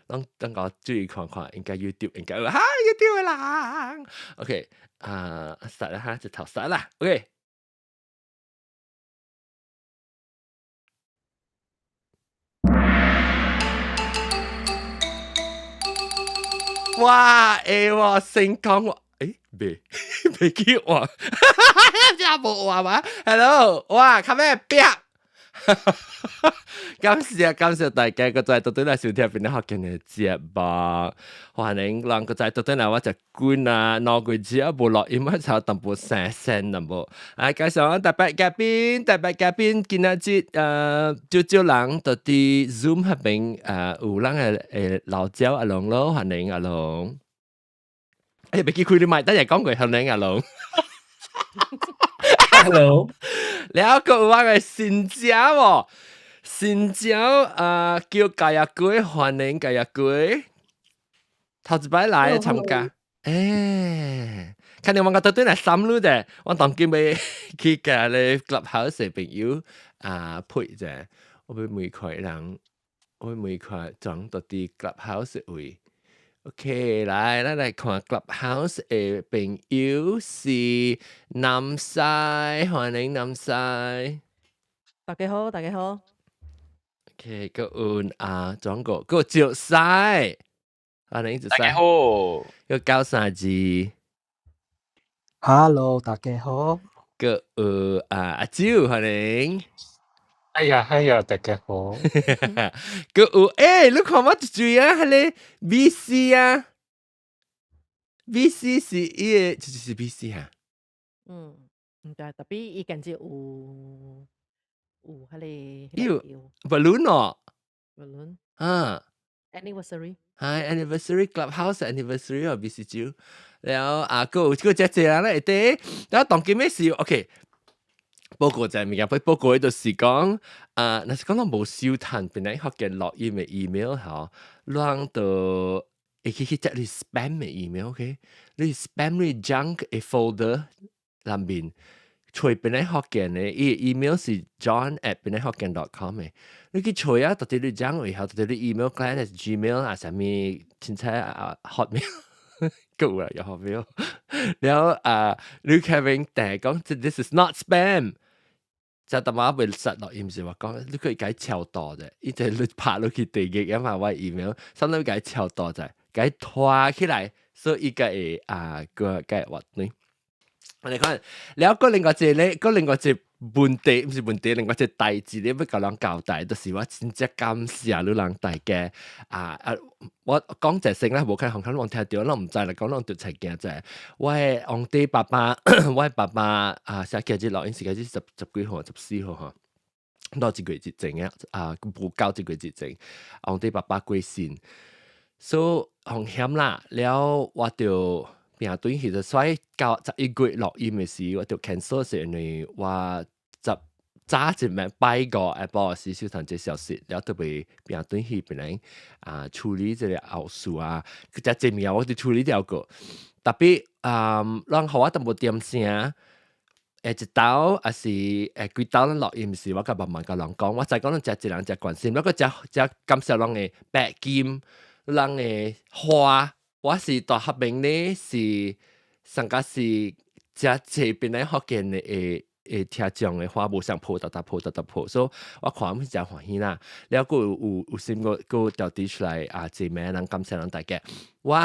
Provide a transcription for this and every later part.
攏等我注意看看，應該 YouTube 應該有哈 YouTube 的人。OK，啊，實啦哈，一頭實啦。OK。哇！欸喎，成功喎！欸，未未叫我，真無話嘛？Hello，哇，較咩壁？感謝感謝大家閣再倒轉來收聽邊個福建的節目，歡迎人閣再倒轉來我食滾啊，2個月只無錄音啊，差淡薄生聲淡薄。啊，介紹我特別嘉賓，特別嘉賓今仔日少少人佇佇 Zoom 彼邊有咱的老焦阿龍咯，歡迎阿龍。哎，袂記開你麥，等下講過歡迎阿龍。 Hello，了閣有我的新椒喎，新椒啊叫佳亞龜，歡迎佳亞龜，頭一擺來參加，欸，看你我個倒轉來三路者，我當今欲去共咧 Clubhouse 的朋友啊配者，我欲問看人，我欲問看裝佇佇 Clubhouse 位。OK，來，咱來看 Clubhouse 的朋友是南西，歡迎南西。大家好，大家好。 OK，閣有啊，轉個，閣有石西，歡迎石西。大家好。閣932。 Hello，大家好。閣有啊阿周，歡迎。哎呀，哎呀，大家好。閣有欸，你看我一追啊，彼個 VC 啊，VC 是伊個，這就是 VC 哈。嗯，毋知，特別伊感覺有彼個，有 balloon 哦，balloon，啊，anniversary，係 anniversary Clubhouse anniversary 哦，VC 酒，然後啊，閣有閣遮濟人咧會佇，然後當今的是 OK。報告就係物件，報告伊就是講，啊，若是講攏無收趁，本來福建錄音的 email 吼，攏就會去去接你 spam 的 email，OK？你 spam 你 junk 的 folder 內面，揣本來福建的，伊的 email 是 john@本來福建.com 的，你去揣啊，到底你 junk 位後，到底你 email client 是 Gmail 啊，啥物凊彩啊 Hotmail。夠啦，有 Hotmail，然後啊，你 Kevin 定講，this is not spam。就淡仔袂實落，伊毋是話講，你可以共伊超度者，伊就你拍落去地獄啊嘛，我 email，相當於共伊超度者，共伊拖起來，所以伊才會啊個會活對。我哋看，了閣另外一個咧，閣另外一個問題，毋是問題，另外一個代誌咧，欲共人交代，就是我真正感謝你人大家啊啊！我講一聲啦，無可能可能聽著，攏毋知啦，講攏著菜驚者。我的皇帝爸爸，我的爸爸啊，寫今日錄音時間是十幾號、14號吼，到一個月之前啊，啊，無夠一個月之前，皇帝爸爸過身，所以風險啦，了我就平對其實所以到11月錄音的時，我就 cancel 是因為我十早一暝拜五下晡時收到這消息，了特別平對去本來啊處理這個後事啊，佢只這物我就處理掉過。特別啊，咱予我淡薄點聲，一道還是幾道咱錄音時，我甲慢慢共人講，我知講咱誠濟人誠關心，我閣誠誠感謝人的白金，人的花。我是大學邊咧，是上加是誠濟邊來福建的會聽眾的話，無相破噠噠破噠噠破，所以我看阮是誠歡喜啦。了閣有心閣閣調提出來啊，這名人感謝人大家。我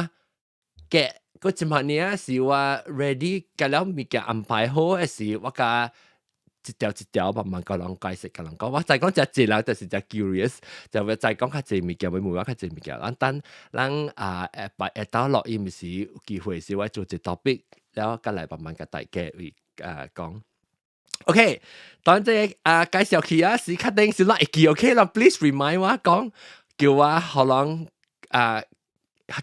嘅閣這麼年是我 ready 共了物件安排好的時，我共一條一條慢慢共人解釋，共人講。我知講誠濟人就是誠 curious，就欲知講較濟物件，欲問我較濟物件。咱等咱啊下擺下晝錄音時有機會時，我做一 topic，了閣來慢慢共大家為啊講。OK，當這個啊介紹起啊是確定是咱會記 OK 啦，please remind 我講，叫我予人啊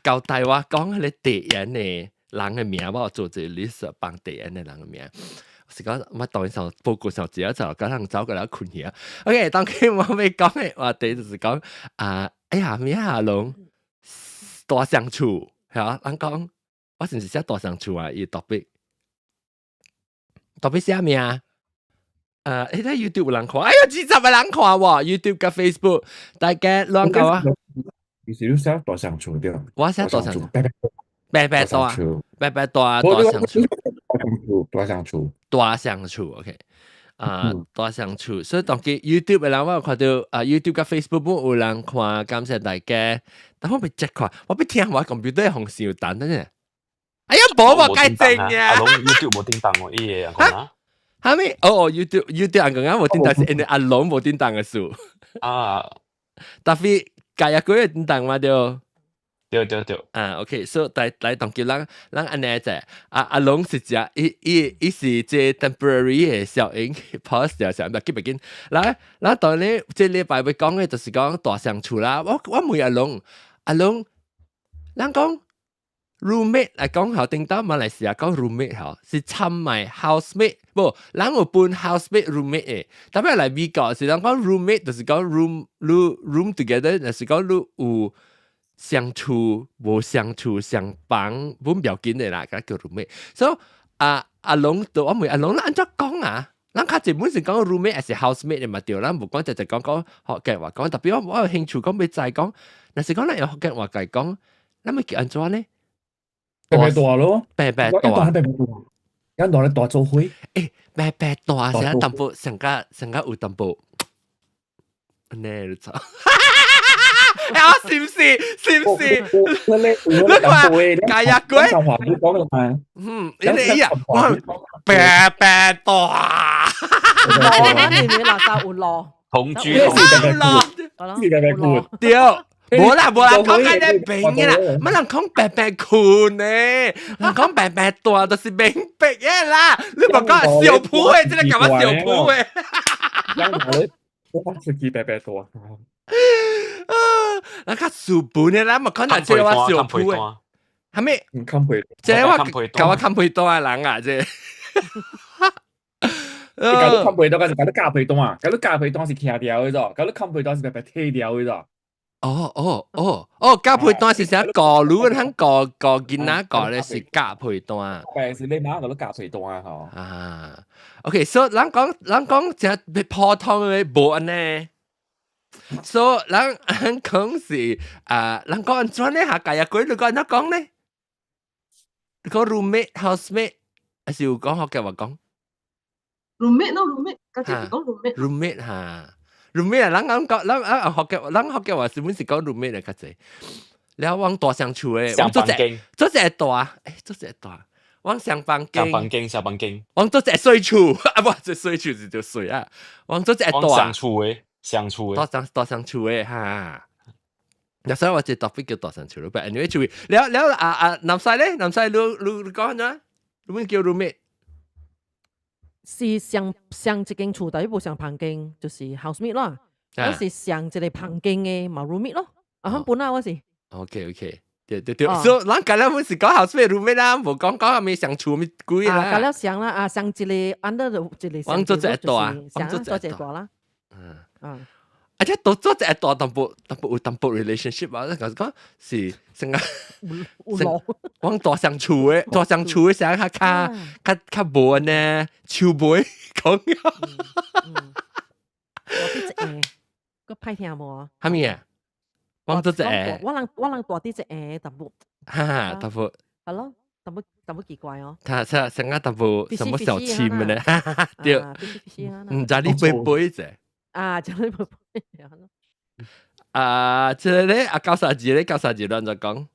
交代我講彼個地緣的人的名，我有做一個 list 放地緣的人的名。是講我當上報告上一就共人走過來困去啊。OK，當今我欲講的話題就是講啊，哎呀，咩啊龍大相處係啊，人講我是毋是寫大相處啊？伊 topic topic 寫咩啊？你睇 YouTube 有人看，哎呀，20個人看喎，YouTube 佮 Facebook，大家亂講啊。其實你寫大相厝對。我寫大相厝，白白白大，白白大大相厝，大相厝，大相厝，大相厝，OK。啊，大相厝，所以當佢 YouTube 的人我有看到啊，YouTube 佮 Facebook 本有人看，感謝大家。但我未 check 看，我欲聽我 computer 紅線有彈等陣。哎呀，無無改正呀！阿龍 YouTube 無叮當喎，伊個人講啊。哈咪？哦哦，YouTube 人講啊無叮當是因為阿龍無叮當的事。啊，特別加一個月叮當嘛對。對對對。啊，OK，所以來來當叫咱咱按呢者，阿阿龍是只，伊伊伊是這 temporary 的效應，pause 掉上，但緊不緊？來，咱當你這禮拜欲講的就是講大相厝啦。我我問阿龍，阿龍，咱講 roommate 來講好，頂到馬來西亞講 roommate 吼，是參埋 housemate，無，咱有分 housemate roommate 的，特別來美國是咱講 roommate，就是講 room room together，就是講你有相處無相處相房，本不要緊的啦，佮叫 roommate。所以阿阿龍就我問阿龍，咱按怎講啊？咱較濟本是講 roommate 還是 housemate 的嘛對，咱無講直直講講福建話講，特別我我有興趣講欲知講，若是講咱用福建話來講，咱欲叫按怎呢？白白大咯，白白大，白白大，一大咧大做伙。欸，白白大是淡薄上較上較有淡薄，按呢你知？哎，是毋是？是毋是？你看，加一句，華語講嘅嘛？嗯，你呀，我白白大，你你垃圾有路，同居同居咯，白白褲，對，無啦無啦，講緊咧平嘅啦，乜人講白白褲呢？人講白白大就是明白嘅啦，你無講小鋪的，這個幹嘛小鋪的？我出去白白大。啊！咱較書本的，咱無可能這我小鋪的，係咪？冚被，這我共我冚被單的人啊，這。你共你冚被單，還是共你夾被單啊？共你夾被單是徛掉的咗，共你冚被單是白白退掉的咗。哦哦哦哦，夾被單是啥？顧女通顧顧囡仔顧的是夾被單。係是你媽共你夾被單吼。啊，OK，所以咱講咱講誠普通的無按呢。所以咱咱講是啊，咱講按怎呢？下家啊鬼你講按怎講呢？你講 roommate housemate，還是有講福建話講？roommate 咯，roommate，家己是講 roommate。 roommate 哈，roommate 啊，咱講講咱啊福建，咱福建話是本是講 roommate 的較濟。了往大相厝的，上房間，做一個大，欸，做一個大，往上房間，上房間，上房間，往做一個細厝，啊無，這細厝是就細啊，往做一個大。相厝的，相厝的，大相大相厝的哈。那所以我這 topic 叫大相厝咯，but anyway 注意，了了啊啊，南西咧，南西你你你講啥？你們叫 roommate？是上上一間厝，但係無上房間，就是 housemate 啦。我是上一個房間的嘛 roommate 咯。啊，本來我是。 OK OK，對對對，所以咱今日本是講 housemate roommate 啦，無講講啥物相厝物鬼啦。啊，甲了上啦，啊，上一個 under 一個。往做一個大，往做一個大啦。嗯。啊。而且都做一個大淡薄淡薄有淡薄 relationship 啊，講講是成個往大相厝的，大相厝的時較較較較無呢，手尾講。我佇一個，閣歹聽無啊？啥物啊？往做一個，我人我人大佇一個淡薄。哈哈，淡薄。係咯，淡薄淡薄奇怪哦。他他成個淡薄什麼小親們呢？對。嗯，就你背背者。啊，就你背背。啊，這個咧，啊九三二咧，九三二亂在講。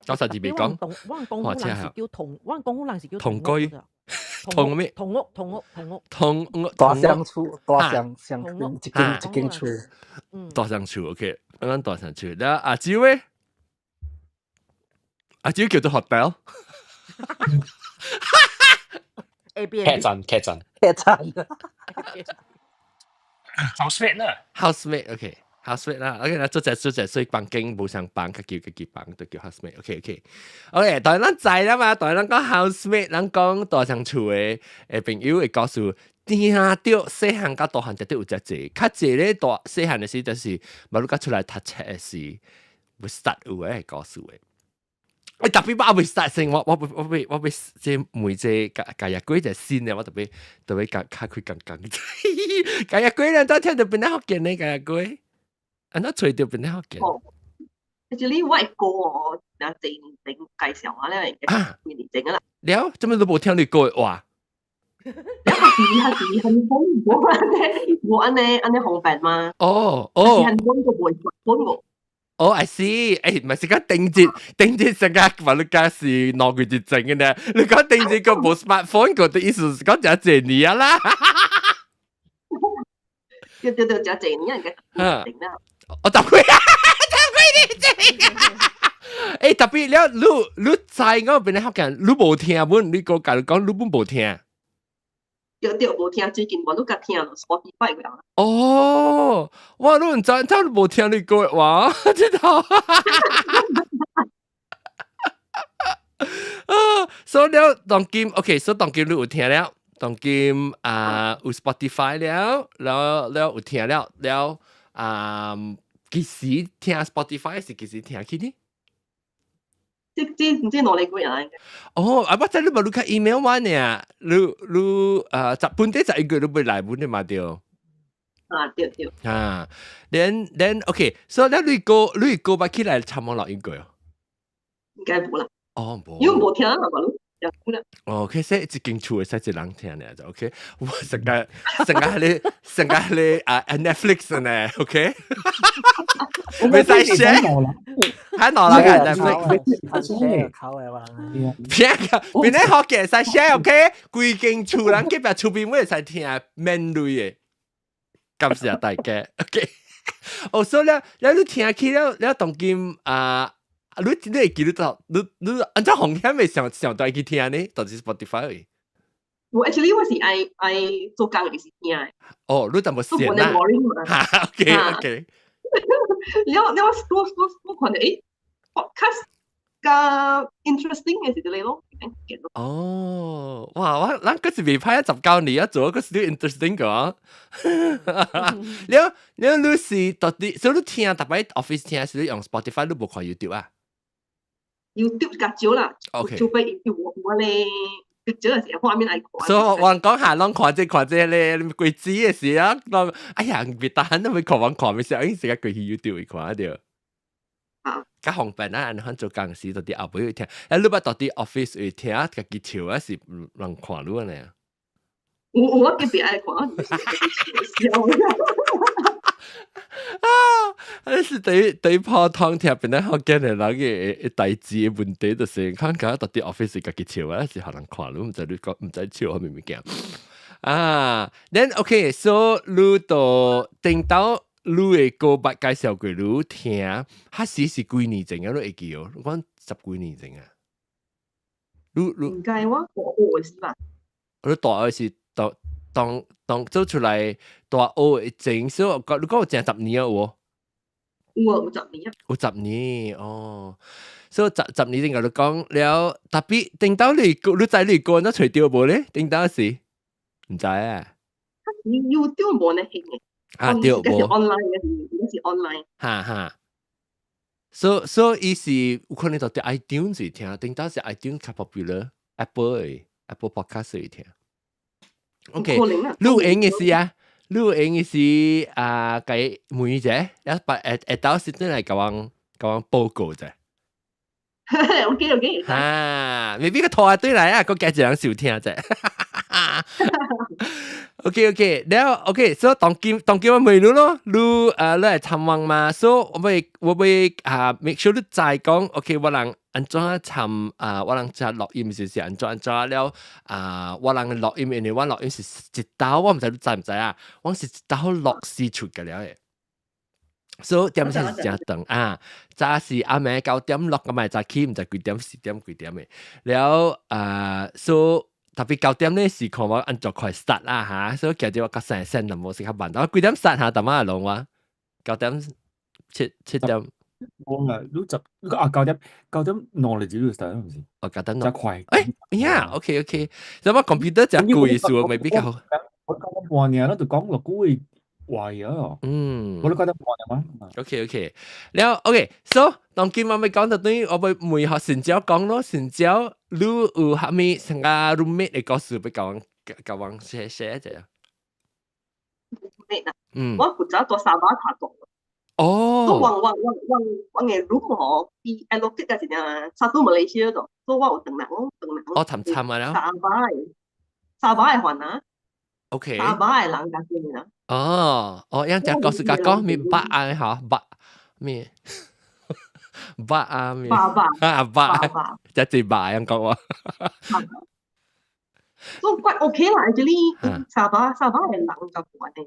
九三二未講。我講我人是叫同，我講人是叫同居。同咩？同屋同屋同屋。同屋大相厝，大相相一間一間厝。大相厝，OK，咱大相厝。那阿蕉咧？阿蕉叫做 hotel。客棧客棧客棧。 housemate 啦，housemate，OK。housemate 啦，OK 啦，做隻做隻，所以房間無相房，較叫家己房，就叫 housemate，OK OK。OK，當然咱知啦嘛，當然咱講 housemate，咱講大相厝的誒朋友會告訴，聽著細漢佮大漢絕對有遮濟，較濟咧大細漢的時就是，無你佮出來讀冊的時，會實有的故事的。欸，特別我未 start 先，我我我我我這每隻加加日鬼就先嘅，我特別特別較較開講講。加日鬼人都聽到邊啲福建呢？加日鬼，按怎揣著邊啲福建？哦，actually 我的歌哦，若濟年前介紹我咧，幾年前啦。了，做咩都無聽你歌話？了較是 handphone 無按呢，無按呢按呢方便嘛？哦。是 handphone 個無本個。哦，I see，欸，唔係是講定節，定節成個話你講是兩個月前嘅呢？你講定節個無 smartphone 個的意思是講真濟年啊啦。對對對，真濟年嘅。嚇！我十幾啊，十幾年前。欸，特別了，你你知我邊啲福建，你無聽本，你個甲你講，你本無聽。對對，無聽，最近我都甲聽 Spotify 個。哦，哇！你毋知，真你無聽你歌話，知道？啊，所以了當今，OK，所以當今你有聽了，當今啊有 Spotify 了，了了有聽了了啊，幾時聽 Spotify 是幾時聽起呢？這這這兩個月啊。哦，啊，我知你無你看 email 我呢，你你啊，十本底11個月你袂來本的嘛對？啊，對對。啊，then OK，所以咧你個你個捌起來參我錄音過哦？應該無啦。哦，無。因為無聽啊嘛，你。哦，其實一間厝會使一人聽呢，就 OK。我成個成個咧，成個咧啊 Netflix 呢，OK。袂使 share，還哪啦個 Netflix？考嘅話，騙個，邊個學嘅使 share，OK？規間厝人隔壁厝邊會使聽免錢的，感謝大家，OK。哦，所以咧，你聽起了了當今啊。你你會記得到，你你按怎風險會上上台去聽呢？到底 Spotify？我 actually 我是愛愛做工時聽的。哦，你淡薄閒啦。哈，OK OK。了了，我我我看著欸，podcast 較 interesting 嘅是這個咯。哦，哇！我咱嗰是未歹啊，19年啊，做個是 interesting 個。了了，你是到底，所以你聽逐擺 office 聽是你用 Spotify，你無看 YouTube 啊？ YouTube 較少啦，OK。除非有我咧，較少是畫面來看。所以我講下攏看這看這咧，鬼子嘅時啊，哎呀，別得閒都會看網看，咪時候，時間過去 YouTube 會看著。啊，較方便啊！按怎做工時，到佇後尾會聽。啊，你捌到佇 office 會聽，家己笑啊，是人看你按呢？有有我特別愛看，笑。啊！啊是對對普通聽變得好見的人嘅代誌嘅問題，就是看講到佇 office 家己笑啊，是予人看你，毋知你講毋知笑啥物物件。啊，then OK，so 你就頂到你的歌捌介紹過你聽，彼時是幾年前啊？你會記哦？你講十幾年前啊？你你應該我大學時吧？你大學是當當當做出來大學前，所以你講有成十年啊？有無？有啊，有十年啊。有十年哦，所以十十年前共你講了，特別頂到你你知你歌，你揣著無咧？頂到時毋知啊。 YouTube 無呢興嘅。啊對無。是 online 嘅，是 online。哈哈。所所以是有可能就佇 iTunes 聽，頂到是 iTunes 較 popular，Apple 的 Apple Podcast 會聽。OK，你有閒嘅時啊？你有閒嘅時啊，共問一下，一擺會會到時陣來共阮共阮報告者。 OK OK。哈，未必個拖對來啊，閣加一人收聽者。OK OK，了 OK，所以當今當今我問你咯，你啊你來參訪嘛，所以我欲我欲啊 make sure 你知講，OK，我人按怎參啊，我人遮錄音是是按怎按怎了啊，我人錄音，因為我錄音是一晝，我毋知你知毋知啊？我是一晝六時出個了的。所以點鐘是誠長啊，早是暗暝9點錄，咁咪早起，毋知幾點4點幾點的。了啊，所以特別九點咧是看我按怎快 start 啦嚇，所以今日我較細聲淡薄是較慢。我幾點 start 嚇？淡仔龍我九點七七點。我啊，你十你啊九點九點兩日就 start 毋是？哦，9點真快。欸呀，OK OK，什麼 computer 真貴數未比較好。我9點半爾，咱就講落久會壞啊。我都9點半爾嘛。 OK OK，了 OK，so 當今我咪講到對，我會問學神蕉講咯，神蕉你有蝦米成個 roommate 的故事欲共共阮 share share 者？ Roommate 啊，我負責蹛沙巴較多。哦。我我我我我的 room 吼，伊 allocate 嘅是啥？Satu Malaysia 度，所以我有兩人，兩人。哦，參參啊了。沙巴的，沙巴的番啊。 沙巴的人家己啊。哦，哦，樣只故事甲講咪捌啊，嚇捌咩？捌啊咩？捌捌啊捌，只隻捌樣講話。所以怪 OK 啦，actually 沙巴沙巴的人較懸的，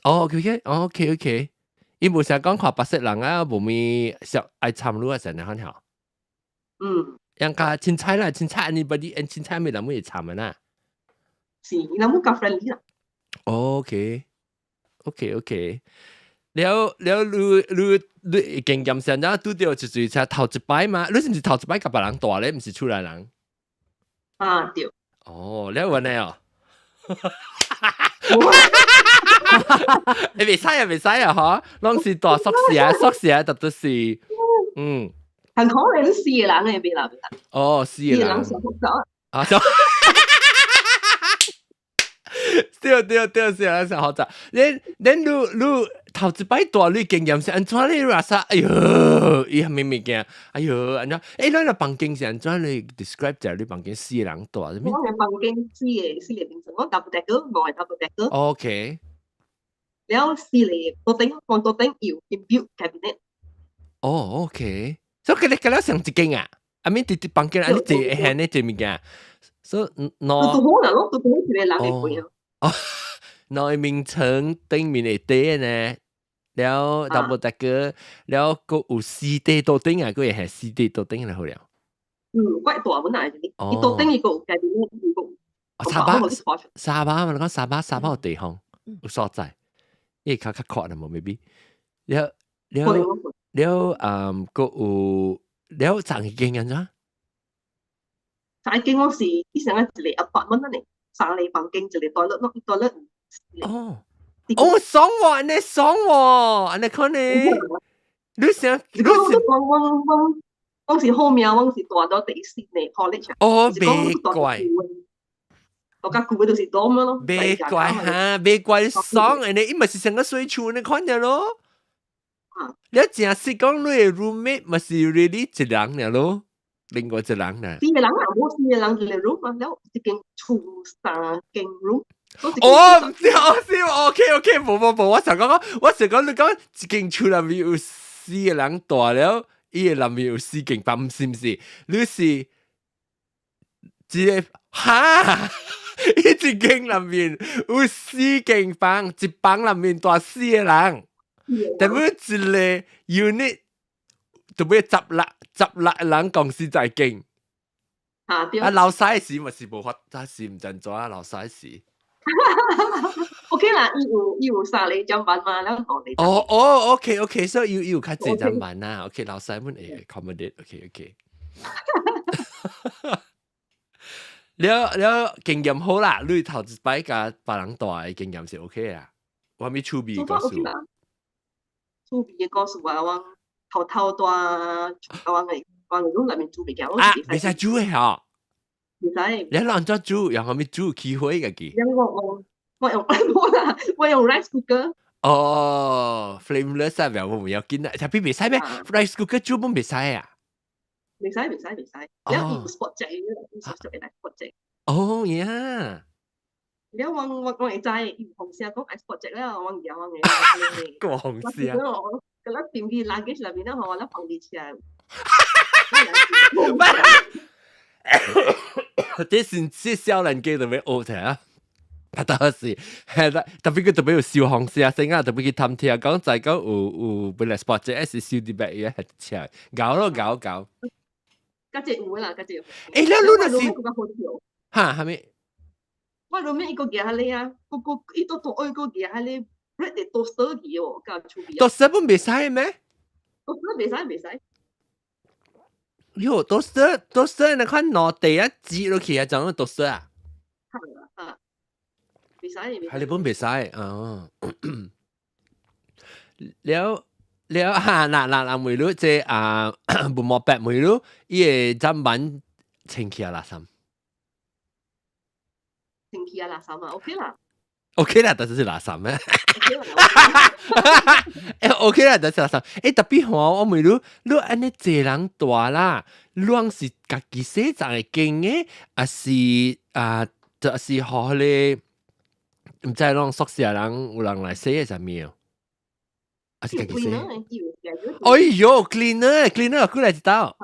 哦，OK OK OK，伊無成講看白色人啊，無咪小愛參與啊，成日看吼。樣較凊彩啦，凊彩 anybody，凊彩咪人會參的啦。是，伊人較 friendly 啦。 OK，OK，OK。了了，你你你經驗上，了拄著就是才頭一擺嘛，你是毋是頭一擺共別人蹛咧？毋是厝內人？啊，對。哦，了穩咧哦。欸，袂使啊，袂使啊，嗬，攏是蹛宿舍，宿舍特別是，嗯。很可能是四個人嘅，別啦別啦。哦，四個人。四個人上複雜。啊，對對對，是啊，上複雜。恁恁你你頭一擺蹛你經驗是按怎你話啥？哎喲，伊蝦米物件？哎喲，按怎？欸，咱個房間是按怎？你 describe 一下你房間四個人蹛啥物？我嘅房間四個四個病床，我 double decker，無係 double decker。 了四個桌頂，放桌頂有 inbuilt cabinet。哦，OK。所以佢哋佢哋上一間啊？I mean，佇佇房間按呢坐下呢坐物件，所以兩都好啦，咯，都好一個人會背咯。哦，兩面床頂面會底呢，了 double decker，了閣有四塊桌頂啊，閣會係四塊桌頂就好了。嗯，怪大本來就是，伊桌頂伊閣有 cabinet，伊閣沙巴沙巴嘛，你講沙巴沙巴有地方有所在，伊較較闊啦無 maybe。了了了，嗯，閣有了上一間按怎？上一間我是以前一個 apartment 呢，三個房間一個 toilet 咯，toilet。哦，哦，爽喎，按呢爽喎，按呢可能。你想，你是講我我我是好命，我是蹛到第四年 college。哦，袂怪。我較舊的就是 dorm 咯。袂怪哈，袂怪爽，按呢伊嘛是成個水厝呢款的咯。你正是講你的 roommate 嘛是 really 一人爾咯，另外一人呢？四個人啊，無四個人一個 room 啊，了一間厝三間 room。哦，毋對，是 OK OK，無無無，我想講講，我想講你講一間厝內面有四個人蹛了，伊個內面有四間房，是毋是？你是一個哈？伊一間內面有四間房，一房內面蹛四個人。但每一個 unit 都欲16人共時在間。啊對。啊，流屎時嘛是無法，是毋知怎啊流屎時。 OK 啦，伊有伊有三個砧板嘛，兩個。哦哦，OK OK，所以有有較濟砧板啦。OK，流屎阮會 accommodate。OK OK。了了經驗好啦，你頭一擺共別人蹛的經驗是 OK 啊。我咪趣味故事。趣味的故事啊，我偷偷蹛，我的我的 room 內面煮物件，我啊，袂使煮的吼。袂使。你按怎煮？用啥物煮？起火家己？我我我用無啦，我用 rice cooker。哦，flameless 啊，袂要緊啦，特別袂使咩？rice cooker 煮本袂使啊？袂使袂使袂使，了伊有 spot check，伊 spot check 來 spot check。哦呀！了我我我會知，伊有紅聲講愛 spot check 了，我贏我嘅。個紅聲。我嗰粒點去 luggage 內面咧，我咧放佇車。這是這少年家就欲學者啊！啊，當時係啦，特別佢特別有燒紅聲聲啊，特別去探聽講在講有有本來 spot check 是燒佇別嘢係車，搞咯搞搞。家姐有啦，家姐有。欸，你你若是哈啥物？我 roommate 伊個舉下咧啊，個個伊都都愛個舉下咧 bread 的 toaster 去哦，較趣味。 toaster 本袂使咩？toaster 袂使袂使。喲，toaster toaster 那款攞地啊擠落去啊，怎樣 toaster 啊？啊，袂使。係你本袂使啊。了了哈，嗱嗱嗱，問你這啊，無毛白問你，伊個砧板清氣啊垃圾。清氣啊垃圾啊，OK 啦。 OK 啦，但是是垃圾咩？ OK 啦。欸，OK 啦，但是垃圾。欸，特別吼，我問你，你按呢濟人蹛啦，你是家己洗髒會間的，還是啊，就是予彼個毋知攏宿舍人有人來洗的啥物哦？還是家己洗？哎喲，cleaner，cleaner 過來一道。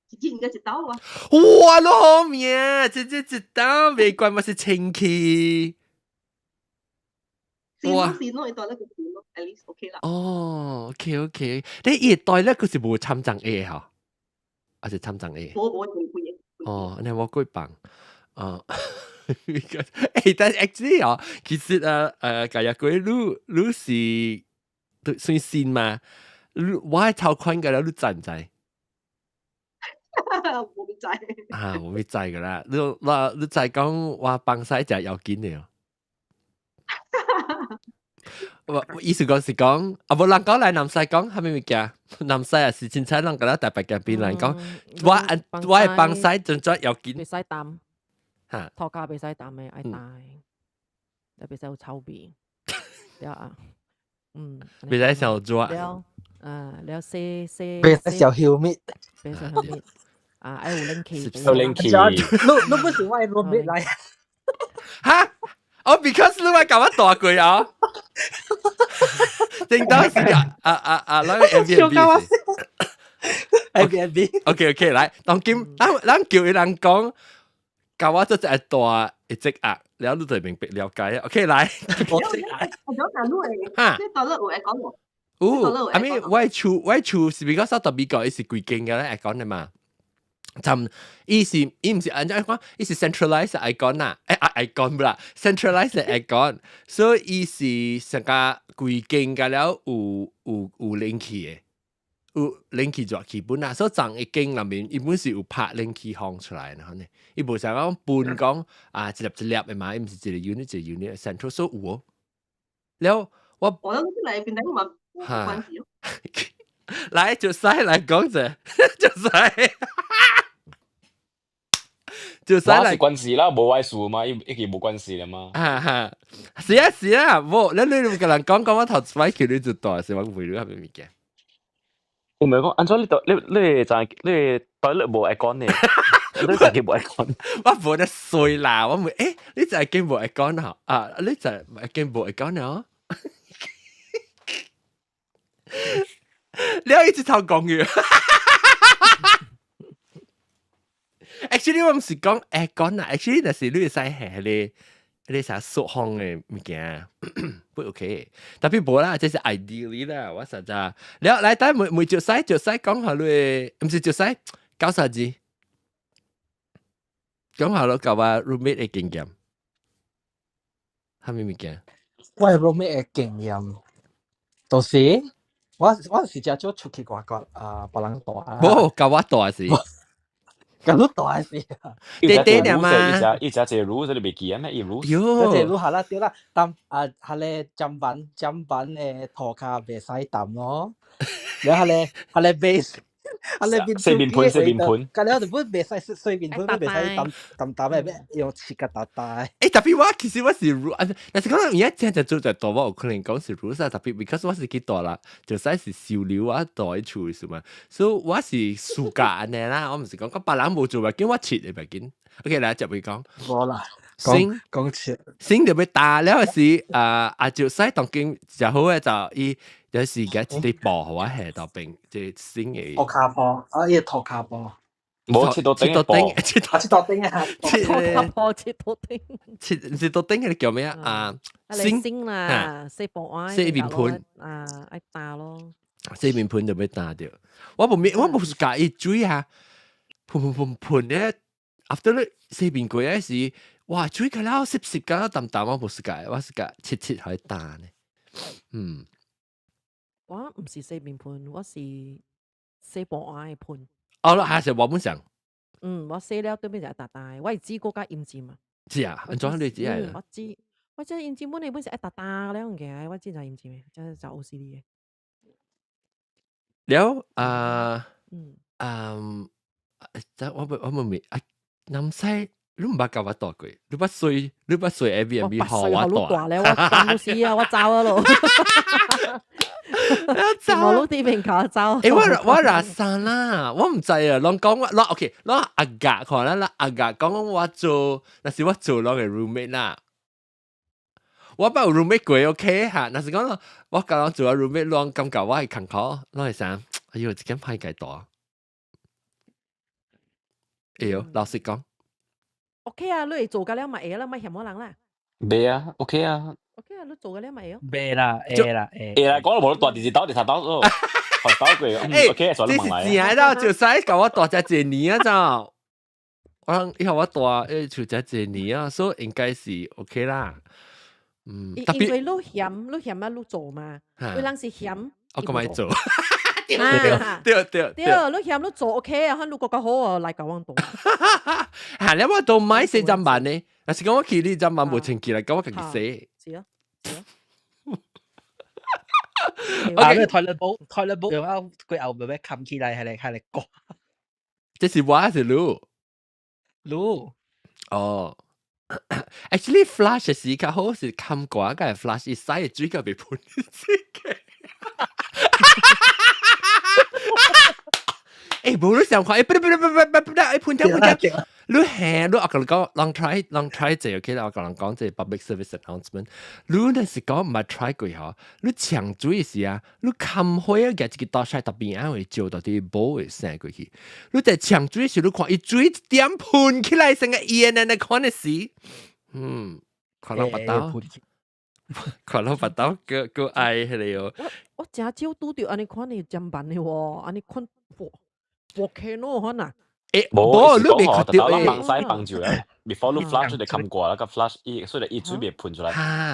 一應該一道啊！哇，你好命，這這一道袂關嘛是清氣。哇！先咯，你袋咧個先咯，at least OK 啦。哦，OK OK，你伊個袋咧佢是無摻髒的吼，還是摻髒的？無無無幾個。哦，你我幾棒。哦，欸，但 actually 哦，其實啊，今日鬼你你是算新嘛？你我係頭款嘅啦，你知毋知？無咪知。啊，無咪知噶啦，你我你知講我放屎食要緊的哦。我意思講是講，啊無人講來南西講，啥物物件？南西也是凊彩人甲咱台北間邊人講，我我會放屎陣做要緊。袂使擔，嚇，塗跤袂使擔的，愛擔，特別使有臭味。了啊，袂使傷熱。了，啊，了洗洗。袂使傷 humid。袂使 humid。啊，愛有冷氣。有冷氣。你你不是我的 roommate 來？哈？哦，because 你愛共我蹛過啊？正當時啊啊啊啊！咱個 Airbnb 是 Airbnb。 OK OK，來，當今咱咱叫伊人講，共我做一個蹛的積壓，了你就明白了解。OK，來。我我講你會，你到了有會講無？有，I mean 我厝是比較少特別講，伊是規間嘅咧，會講的嘛。就伊是伊毋是按怎講，伊是 centralized aircon 啦，欸 aircon 啦，centralized aircon，所以伊是成個規間個了有有有冷氣的，有冷氣熱氣本啊，所以仝一間內面伊本是有拍冷氣風出來，然後呢，伊無像講分講啊一粒一粒的嘛，伊毋是一個 unit 一個 unit central，所以有哦。了我我諗嚟邊頂嘛冇關係咯。來就使來講者，就使。就使我是關事啦，無我事嘛，伊已經無關事啦嘛。哈哈，是啊是啊，無你你個人講講我頭一擺叫你就蹛，是我為你啥物物件？我唔係講，按怎你你你就你對你無愛講呢？你就無愛講。我無得衰啦，我問，欸，你就係驚無愛講吼？啊，你就係驚無愛講哦？你一直頭講嘅。Actually 我毋是講會講啦，actually 就是你會使下你你啥縮風的物件，不 OK。特別無啦，這是 ideally 啦，我實在。了來等每每就使就使講下你，毋是就使搞啥子？講下咯，舊我 roommate 的經驗，啥物物件？我 roommate 的經驗，就是我我是誠少出去外國啊，別人蹛啊。無，共我蹛是。共你蹛是。短短點嘛。伊食一個爐，你袂記啊咩？伊爐。喲。一個爐下啦，對啦，但啊，彼个砧板砧板的塗跤袂使澹咯。然後彼個彼個 base，彼個洗面盆，洗面盆。隔了就本袂使洗面盆，袂使澹澹澹的，欲用切個沓沓的。欸，特別我其實我是如，但是可能而家真正做就蹛，我有可能講是如啥，特別 because 我是去蹛啦，就使是收留我蹛佇厝是嘛，所以我是暑假按呢啦，我毋是講講別人無做，叫我切的袂緊。OK，來接佢講。無啦，先講切，先就欲焦了是啊啊，就使當今誠好的就伊就是共一塊布予我下頭邊，這新的。塗跤布，啊，伊個塗跤布。無切到頂頂，切啊，切到頂啊，切塗跤布，切到頂，切毋是到頂，彼個叫咩啊？啊，先啦，洗布愛洗面盆啊，愛焦咯。洗面盆就欲焦著。我無我無是佮意水啊，噴噴噴噴咧，after 咧洗面過來時，哇，水較了濕濕較了澹澹，我無是佮，我是佮切切予伊焦呢。我毋是洗面盆，我是洗盤的盆。哦，還是我本上。嗯，我洗了對面就沓沓的，我會煮閣較淹浸嘛。是啊，按怎你煮嗯，我煮，我這淹浸本來本是愛沓沓了物件，我真正淹浸的，真真 OCD 的。了啊，嗯，啊，我問啊，南西你毋捌共我住過，你捌睡 Airbnb 我予我住？大咧，我當死啊，我走啊咯，走無你啲邊靠走。欸，我拉山啦，我毋知啊，攏講我，攏 OK，攏阿格看啦，阿格講我做，若是我做攏嘅 roommate 啦。我捌有 roommate 過 OK 嚇，若是講我共人做 roommate，攏感覺我係艱苦，攏會啥？哎喲，這間歹共住。哎喲，老實講。 OK 啊，你會做甲了嘛會啦，莫嫌我人啦。袂啊，OK 啊。 OK 啊，你做甲了嘛會哦。袂啦，會啦，會。會啦，講到無住第二兜、第三兜咯，學兜過。欸 OK，這是正的，就使共我住遮一年啊，咋？我諗以後我住誒厝遮一年啊，所以應該是 OK 啦。嗯，特別因為你嫌，你嫌啊，你做嘛，有人是嫌，我咁咪做。對對對對，你嫌你做 OK 啊，你覺得好啊，來共我住。嚇，你我都買洗砧板呢？若是講我去你砧板無清潔來，共我家己洗。是啊，是啊。啊，你 toilet bowl，toilet bowl 用啊，佢後面冚起來，係嚟過。這是我還是你？你。哦。Actually flush 時較好是冚掛個 flush，伊洗的水個袂噴這個。欸，無你想看，欸，不不不不不不，欸，噴掉噴掉。你係你我共你講，人 try 人 try 這 OK 啦，我共人講這 public service announcement。你若是講毋捌 try 過吼，你搶水時啊，你冚火啊，舉一個倒水特邊仔會照到啲 bowl 會生過去。你在搶水時，你看伊水一點噴起來，成個煙安呢款的時，嗯，看攏腹肚，看攏腹肚，閣閣愛彼个哦。我誠少拄著按呢款的砧板的喎，按呢款哇，volcano 款啊。欸，無，你袂看著咱放屎放住啊，before 你 flush 就冚過啦，個 flush 伊所以伊水袂噴出來，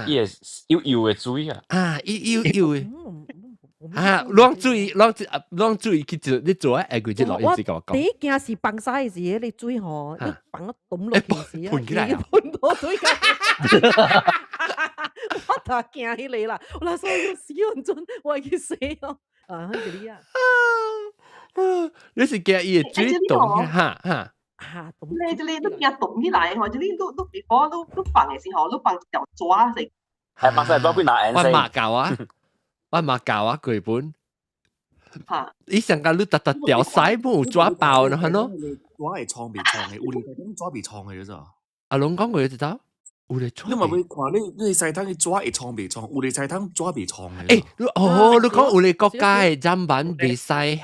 伊會油油的水啊。啊，伊油油的。啊，攏注意，攏攏注意去做，你做啊，下個月落一直共我講。第一件是放屎的時，你水吼，你放個抌落去時啊，噴起來啊，噴到水個。我頭驚彼个啦，我那時候要死很準，我會去洗哦。啊，彼個你啊。你是驚伊會水凍哈哈？哈，你這裡都驚凍起來吼，這裡都都 before 都都放的時候，都放一條紙是。係放屎不會拿顏色。我嘛教啊，我嘛教啊，過本。嚇！伊上個你特特掉屎本有紙包呢，係咯？紙會創袂創的，有哩講紙袂創的咋？阿龍講過就知道。有咧你嘛會看你你洗湯去紙會創袂創？有哩洗湯紙袂創的。欸，你哦，你講有哩國家的砧板袂使嘿。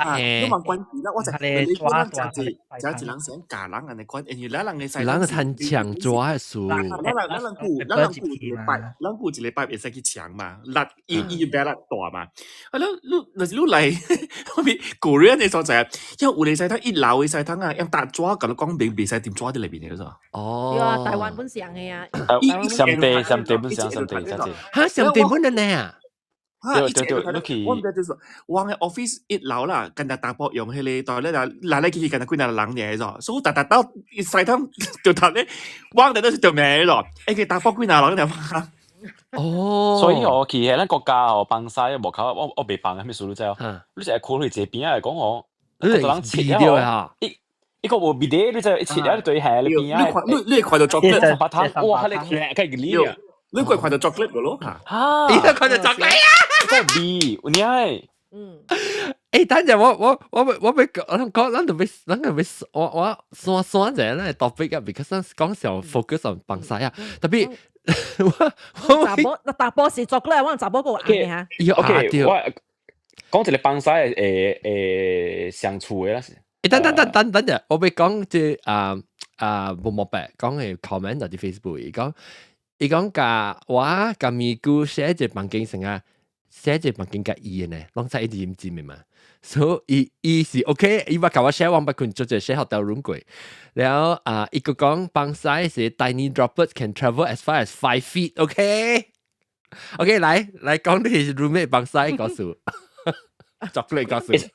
你嘛關係啦，我就你講真濟真濟人想教人按呢款，因為咱人的洗人趁搶紙的事。咱人顧一禮拜，咱顧一禮拜會使去搶嘛，力伊伊比較大嘛。啊，你你若是你來，我咪古人的所在，因為有哩洗湯一樓的洗湯啊，用搭紙共你講明袂使掂紙佇內面的咋。哦。對啊，台灣本上的啊。上地上地本上上地真濟。嚇，上地本的呢啊？對對對，你去。我毋知就是我的 office 一樓啦，干焦查埔用彼个台咧來來來去去，干焦幾若人爾咋，所以逐逐到洗湯就頭咧，我哋都是著命咯，欸個查埔幾若人爾。哦。所以哦，去彼咱國家哦，放屎無靠我我袂放啥物事你知哦？你是會看去這邊仔來講哦，你人切了哦，一個無味的，你知一切了對下你邊仔。你你看到 chocolate 把湯，哇！你看佢個啊！你會看到 chocolate 個咯？嚇！你都看到 chocolate 啊？個味，有影。嗯。欸，等陣我我我我欲講，咱講，咱就欲，咱就欲，我我刪刪者咱 topic 啊，because 咱講上 focus on 放屎啊，特別我我查某查埔是 chocolate，我查某個硬的嚇。 OK，我講一個放屎的誒相處的啦。欸，等等等等等陣，我欲講這啊啊無莫白講的 comment 佇 Facebook，伊講伊講共我共咪姑 share 一個房間成啊，share 一個房間共伊的呢，攏知伊認真的嘛。所以伊伊是 OK，伊捌共我 share，我捌困做一個 share hotel room 過。然後啊，伊閣講放屎是 tiny droplets can travel as far as 5 feet，OK？OK，來來講你 roommate 放屎故事，chocolate 故事。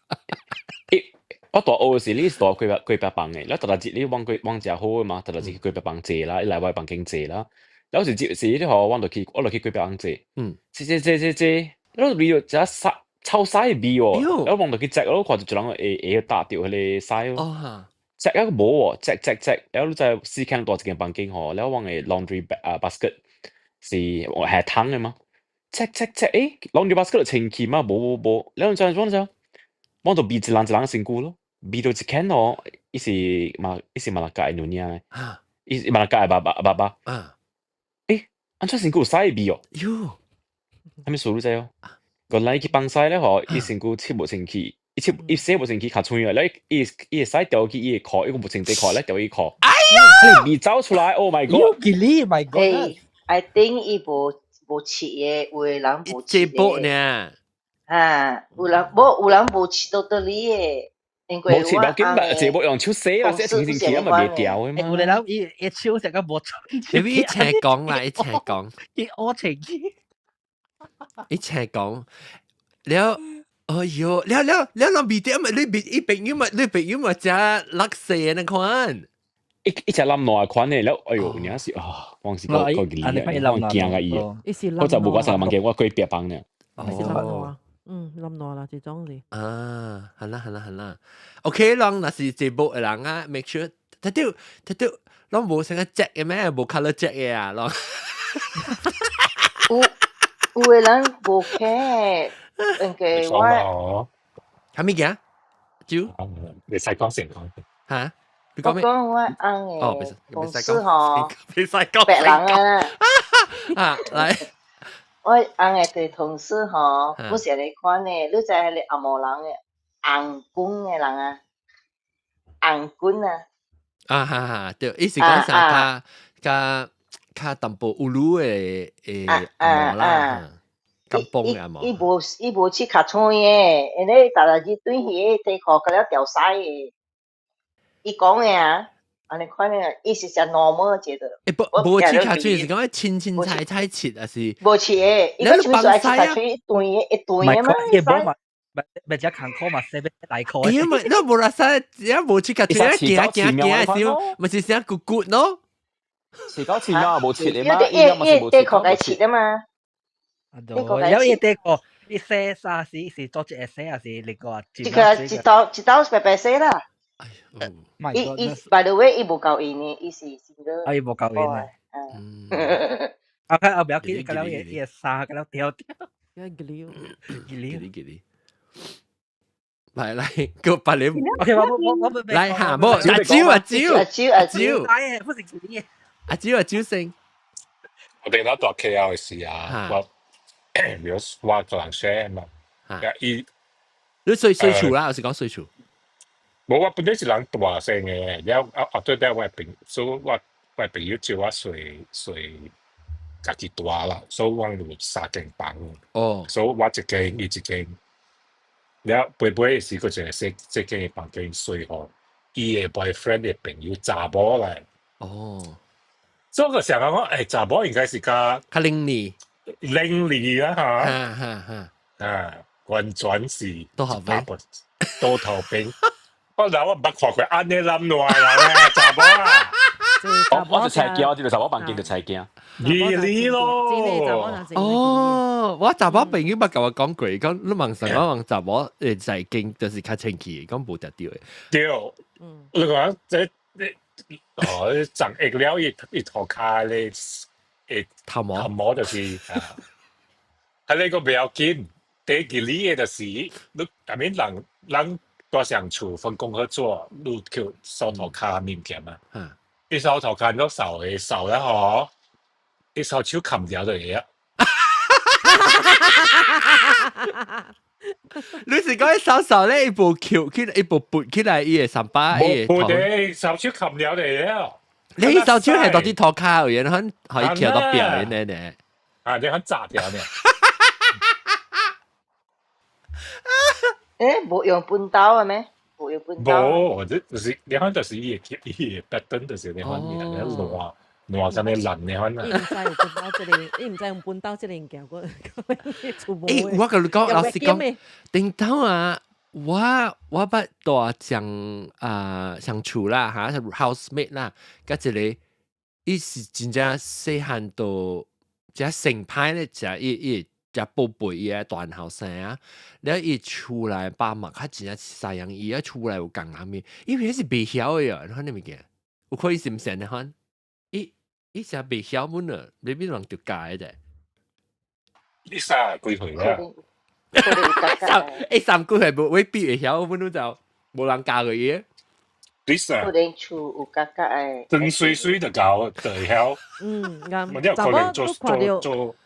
我大學時你是住隔壁隔壁房的，你逐逐日你往過往食好的嘛，逐逐日去隔壁房坐啦，伊來我的房間坐啦。有時節時你吼，我就去隔壁房坐，坐坐坐坐坐，你就只殺臭屎味喎！喲我望到佢隻咯，看到一人會會打著彼个屎咯。哦哈，隻一個無喎，隻隻隻，然後就四間大一間房間吼，然後我嘅 laundry 啊 basket 是係湯嘅嘛，隻隻隻，誒，laundry basket 就清氣嘛，無無無，然後就怎就，我就味一人一人身軀咯，味到一間哦，伊是馬伊是馬來加的女仔，伊是馬來加的爸爸爸爸，誒，按怎身軀有屎味哦？喲，啥物事你知哦？原來伊去放屎咧吼，伊身軀拭無清氣。伊拭伊洗無清氣較脆啊，咧伊伊會使掉去伊的褲，伊個無穿底褲咧掉伊褲。哎呀！味走出來，Oh my god！吉利，my god！欸，I think 伊無無拭的，有的人無這波拭的。呢？啊，有人無有人無拭都得哩的，因為無拭無要緊吧，這無用手洗啦，洗清清氣啊嘛袂掉的嘛。有的人伊伊手成個無穿。你一齊講啦，一齊講。伊烏清氣。一齊講，了。哎喲，了了了，人味啲咪你別伊朋友咪你朋友咪食垃圾那款，一一隻冧爛款的，了哎喲，你是啊，我是個個吉利，我驚個伊，我就無我成日物件，我過別房呢。是冧爛，嗯，冧爛啦，這種是。啊，好啦好啦好啦，OK，人若是節目的人啊，make sure，他都他都，攏無成個隻嘅咩，無 colour 隻嘅啊，攏。有有的人無care。因為我係咪嘅？招？你使講先講。嚇？你講咩？我講我翁的同事吼，別使講白人啊。啊，來。我翁的對同事吼，不是按呢款的，你知彼个紅毛人的紅棍的人啊，紅棍啊。啊哈哈，對，伊是講啥？較較較淡薄烏魯的的紅毛啦。伊無伊無拭尻川的，因為逐日對彼個底褲甲了掉屎的。伊講的啊，按呢款的，伊是食 normal 一個。欸，無無拭尻川是講清清菜菜拭，還是？無拭的，伊個像做愛拭尻川一段的，一段的嘛。伊無嘛，咪咪只艱苦嘛，洗欲大箍。因為你無啦使，只無拭尻川，行行行的時候，咪是聲咕咕咯。遲九次嘛，無拭的嘛，伊伊底褲該拭的嘛。有伊底褲，伊洗衫時是做一個洗，還是另外？一個一刀一刀白白洗啦。伊伊 by the way，伊無夠用的，伊是 single。啊，伊無夠用的。嗯。啊，佢後邊記得了伊伊衫，甲了掉掉。吉利，吉利，吉利。來來，個八零。 OK，我我我我來哈，無阿蕉阿蕉阿蕉阿蕉，哎，不是吉利。阿蕉阿蕉先。我頂頭蹛 KL 的時啊，我。比如我個人 share 嘛，伊你睡睡厝啦，還是講睡厝？無，我本身是人大聲嘅，了後後對底我朋，所以我我朋友招我睡睡家己蹛啦，所以我有三間房。哦，所以我一間，伊一間，了背背時閣一個細細間的房間睡予伊的 boyfriend 的朋友查某來。哦，所以我想講，欸，查某應該是較較伶俐。伶俐啊嚇，哈哈啊，完全是多頭兵，多頭兵。我嗱我毋捌看過按呢冧爛人啊，查某啊！我我就菜驚，這個查某房間就菜驚。二你咯，哦，我查某朋友捌共我講過，講你問上我問查某會在經就是較清氣，講無定對的。對，你講這你哦，長會了伊伊塗跤咧。會頭毛，頭毛就是啊，啊呢個不要緊，第一個的就是你，下面人人蹛上厝分工合作，你去掃塗跤物件嘛。你掃塗跤都掃的掃了吼，你掃手冚掉就會啊。你是講掃掃咧，伊無翹起來，伊無撥起來，伊會三把，伊無的，掃手冚掉就會了。你掃手係到啲塗跤有人可以翹到表嘅呢？啊，你很炸掉呢？欸，無用畚斗的咩？無用畚斗。無，這就是你看，就是伊個伊個白燈，就是你看，你看爛爛啥物爛你看啊。伊毋知有畚斗這个，伊毋知用畚斗這个物件，我厝無。欸，我共你講，老實講，頂頭啊，我我捌蹛上啊上厝啦，嚇，housemate 啦，佮一個，伊是真正細漢就誠歹咧，食伊伊只寶貝伊個大後生啊，了伊厝內爸媽較真正西洋，伊個厝內有共人面，因為彼是袂曉的啊，你看你物件，有可以是毋是按呢款？伊伊成袂曉本啊，你邊人就教的啫。你30幾歲啦？三欸三幾歲無未必會曉，本就無人教佢伊。對啥？可能厝有格格的。真水水就教就會曉。嗯，啱。你有可能做做做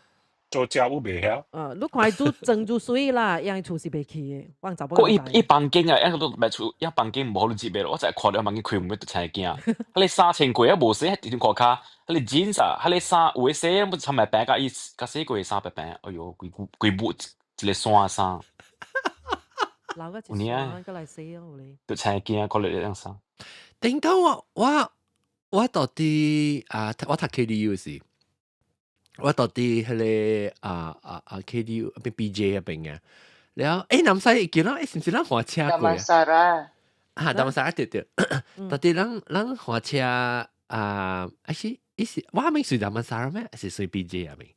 做家務袂曉。你看伊煮裝煮水啦，樣伊厝是袂去的，我查某。個伊伊房間啊，一個都袂厝，一房間無好你接的咯。我就係看到房間開門就青驚。彼個衫穿過啊無洗，直接褲跤，彼個 jeans 啊，彼個衫有的洗，不參咪白甲伊甲洗過的衫白白，哎喲，規規部一個山衫。留個一山過來洗哦，你。就青驚，看到這樣衫。頂頭我到底啊，我讀 KDU 時，我到底彼個啊 KDU 邊 BJ 彼邊嘅，然後欸南西見到欸是毋是咱換車過啊？啊，Damansara 對對，到底咱咱換車啊，還是伊是我還沒屬 Damansara 咩？還是屬 BJ 啊？邊？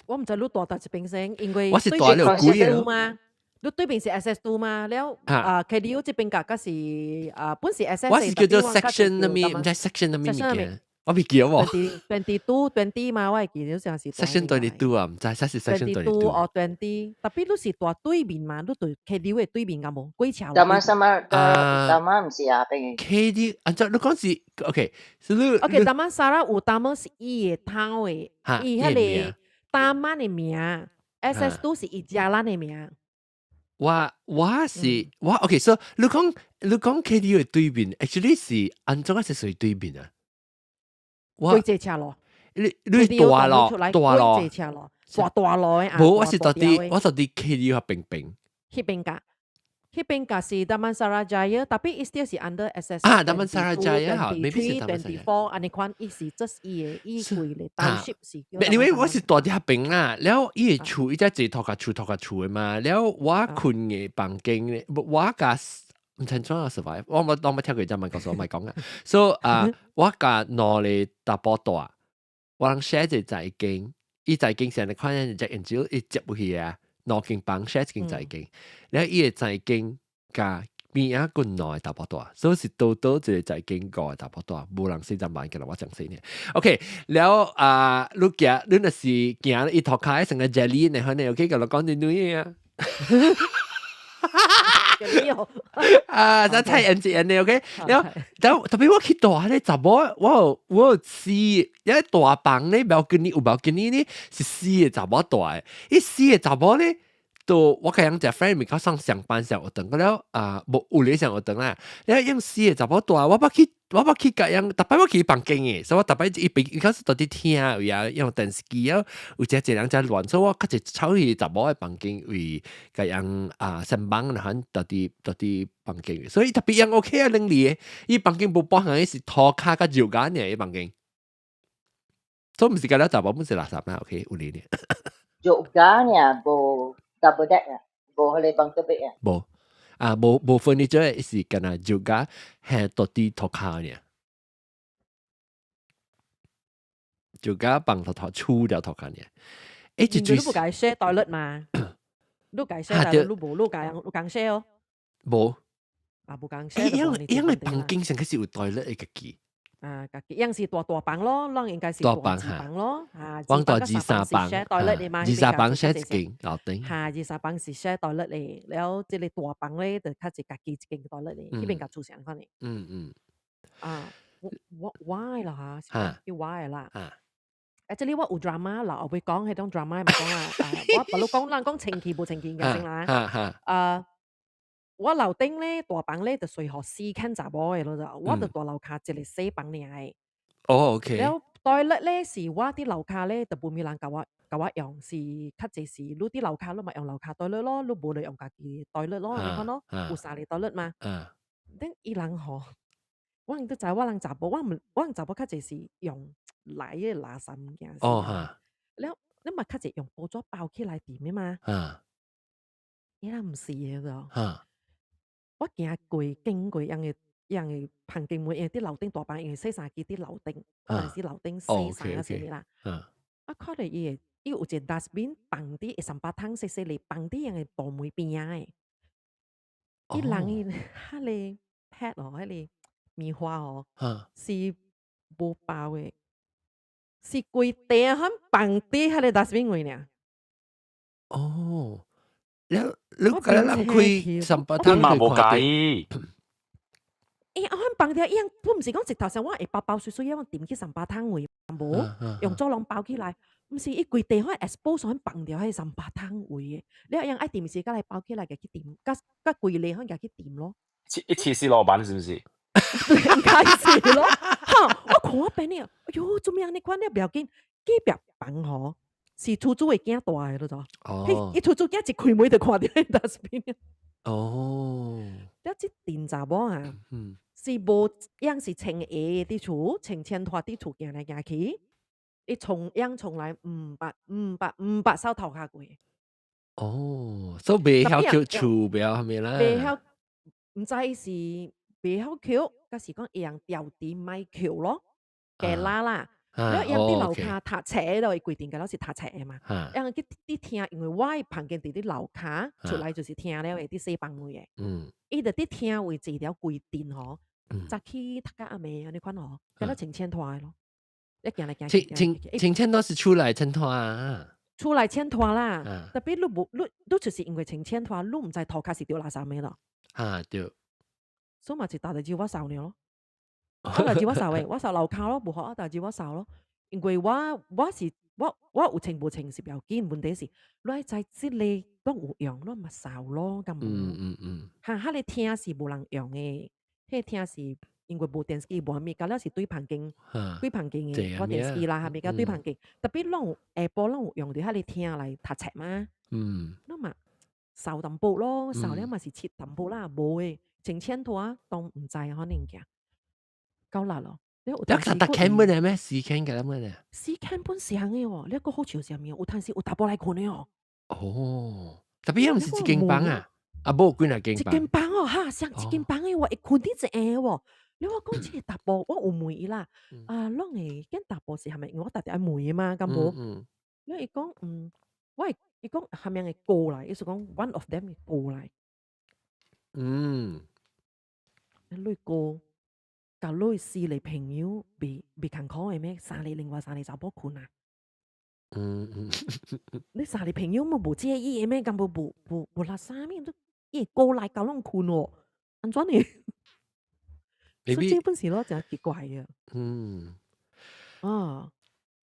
我毋知你住佗一邊先，因為我是住了幾個嘛。你對面是 SS2 嘛？了啊，KDU 這邊格格是啊，本是 SS。我是叫做 section 那邊，毋知 section 那邊物件，我未記得喎。 22 20 嘛，我會記得像是。 section 22 啊，毋知，是 section 22。哦， 20，特別你是住對面嘛？你對 KDU 的對面敢無？過橋。 Damansara Taman 毋是啊，邊。 KD，按照你講是 OK，是你。 OK，Damansara 有 Taman 是伊的頭的，伊彼個 Taman 的名，SS2 是伊 jalan 的名。我是我 OK，so 你講 KDU 的對面，actually 是按怎啊是屬於對面啊？我過車路，你你大路大路，過車路，大大路的啊。無，我是佇 KDU 彼邊。彼邊架，彼邊架是 Damansara Jaya，tapi 伊 still 是 under SS。啊，Damansara Jaya 好，maybe 是 24按呢款，伊是 just 伊的伊規個 township 是。因為我是住佇彼邊啦，了伊的厝伊只坐托甲厝托甲厝的嘛，了我困的房間咧，我共毋知怎樣 survive，我冇聽過這問告訴我咪講啊，所以啊，我共兩個查埔住，我人 share 一個房間，伊房間上你看見隻眼睛伊接入去啊。兩間房 share 一間房間，了伊个房間共邊仔閣兩個查埔住，所以是多多一個房間五個查埔住，無人四十萬嘅啦，我講死呢。OK，了啊，你行，你若是行伊塗跤成個 jelly 呢，可能 OK，共我講啲女啊。啊，真太認真呢，OK。了，但特別我去住彼個查某，我有四，因為大房咧，balcony 有 balcony 呢，是四個查某住的。伊四個查某咧，都我共人隻 friend 咪較上上班上學堂，了啊，無有咧上學堂啦。了用四個查某住，我捌去共人，逐擺我去房間的，所以我逐擺伊邊伊開始佇聽位啊，用電視機啊，有誠濟人遮亂，所以我較濟走去查某的房間位，共人啊上網然後佇房間，所以特別樣 OK 啊，兩個，伊房間無包含是塗跤佮尿間爾，伊房間，所以毋是共了查某本是垃圾啦，OK 有呢。肉間爾無 double deck 啊，無彼個 bunk bed 啊。無啊，無 furniture 是干焦尿間係佇佇塗跤爾，尿間放塗塗厝了塗跤爾。欸，你無共伊 share toilet 嘛？你共伊 share toilet，你無你共你共 share 哦？無。啊，無共 share。欸，因為房間上開始有 toilet 的家己。啊，家己樣是大大房咯，攏應該是大房房咯，啊，阮大二三房，share toilet 的嘛，二三房 share 一間樓頂。哈，二三房是 share toilet 的，了這個大房咧就較濟家己一間 toilet 的，彼邊共厝上款的。啊，我的啦嚇，叫我的啦。啊，這裡我有 drama 啦，後尾講彼種 drama 咪講啦，啊，我不如講，咱講清氣無清氣嘅先啦。啊，我樓頂咧大房咧就隨予四間查某的咯就，我就蹛樓跤一個細房爾的。哦，OK。了 toilet 咧是我佇樓跤咧就無咩人共我用，是較濟是你佇樓跤你嘛用樓跤 toilet 咯，你無就用家己 toilet 咯，按呢款咯，有三個 toilet 嘛。等伊人吼，我毋知我人查某，我毋我人查某較濟是用來的垃圾物件。了你嘛較濟用報紙包起來佇的嘛。伊人毋是的咯。我行過經過樣的樣的房間門，因為佇樓頂大房，因為洗衫機佇樓頂，但是樓頂洗衫啊啥物啦。我看著伊的伊有一個 dustbin 放佇三百桶細細粒，放佇樣个大門邊仔的。伊人伊彼个 pad 哦，彼个棉花哦，是無包的，是規袋款放佇彼个 dustbin 位爾。哦，你你甲人開三百桶。嘛無介意。伊按放掉，伊樣我毋是講直頭上我會包包水水，我掂去三百桶位，無用竹籠包起來，毋是伊規地方 expose 款放掉彼三百桶位的，你樣愛掂時甲來包起來，共去掂，佮佮規個款共去掂咯。一次是老闆是毋是？應該是咯，哈！我看我邊呢，哎喲，做咩按呢款了袂要緊，隔壁房吼是厝主的囝蹛的，你知無？哦。伊厝主囝一開門就看著彼 dustbin。哦。了這陣查某啊，是無樣是穿鞋佇厝，穿前拖佇厝行來行去，伊從樣從來毋捌毋捌毋捌掃塗跤過。哦，所以袂曉抾厝，袂曉啥物啦。袂曉，毋知是袂曉抾，抑是講會用調啲莫抾咯，加拉啦。了伊佇樓跤讀冊咯，伊規定個攏是讀冊的嘛。伊去佇廳，因為我的房間佇咧樓跤出來就是廳了的，佇洗房位的。伊就佇廳位坐了規陣吼，早起讀到暗暝按呢款吼，敢若穿前拖的咯。一行來行去，穿穿前拖是厝內穿拖啊？厝內穿拖啦，特別你無你你就是因為穿前拖，你毋知塗跤是著垃圾的咯。啊對。所以嘛是大代誌我掃爾咯。我代誌我掃的，我掃樓跤咯，無好啊代誌我掃咯。因為我是我有穿無穿是不要緊，問題是你愛知這個攏有用，你嘛掃咯，敢無？哈，彼個廳是無人用的，彼個廳是因為無電視機無啥物，到了是對房間，對房間的，我電視機啦，啥物甲對房間，特別攏有下晡攏有用著彼個廳來讀冊嘛。你嘛掃淡薄咯，掃了嘛是拭淡薄啦，無的穿前拖當毋知可能行。夠力咯！你你逐逐間本嚟咩？四間嘅乜咧？四間本上的哦，你個好笑啥物？有當時有查埔來睏的哦。哦，特別毋是一間房啊？啊，無幾若間一間房哦，哈，上一間房的喎，會睏佇一下喎。你我講這個查埔，我有問伊啦，啊，攏會見查埔是啥物？因為我逐逐愛問的嘛，敢無？你伊講，我會伊講啥物會過來，意思講 one of them 會過來。你過。共你四個朋友袂艱苦的咩？三個另外三個查某睏啊？你三個朋友嘛無介意的咩？敢無無無無垃圾物？伊會過來共攏睏哦？按怎呢？所以這本是咯，誠奇怪的。啊，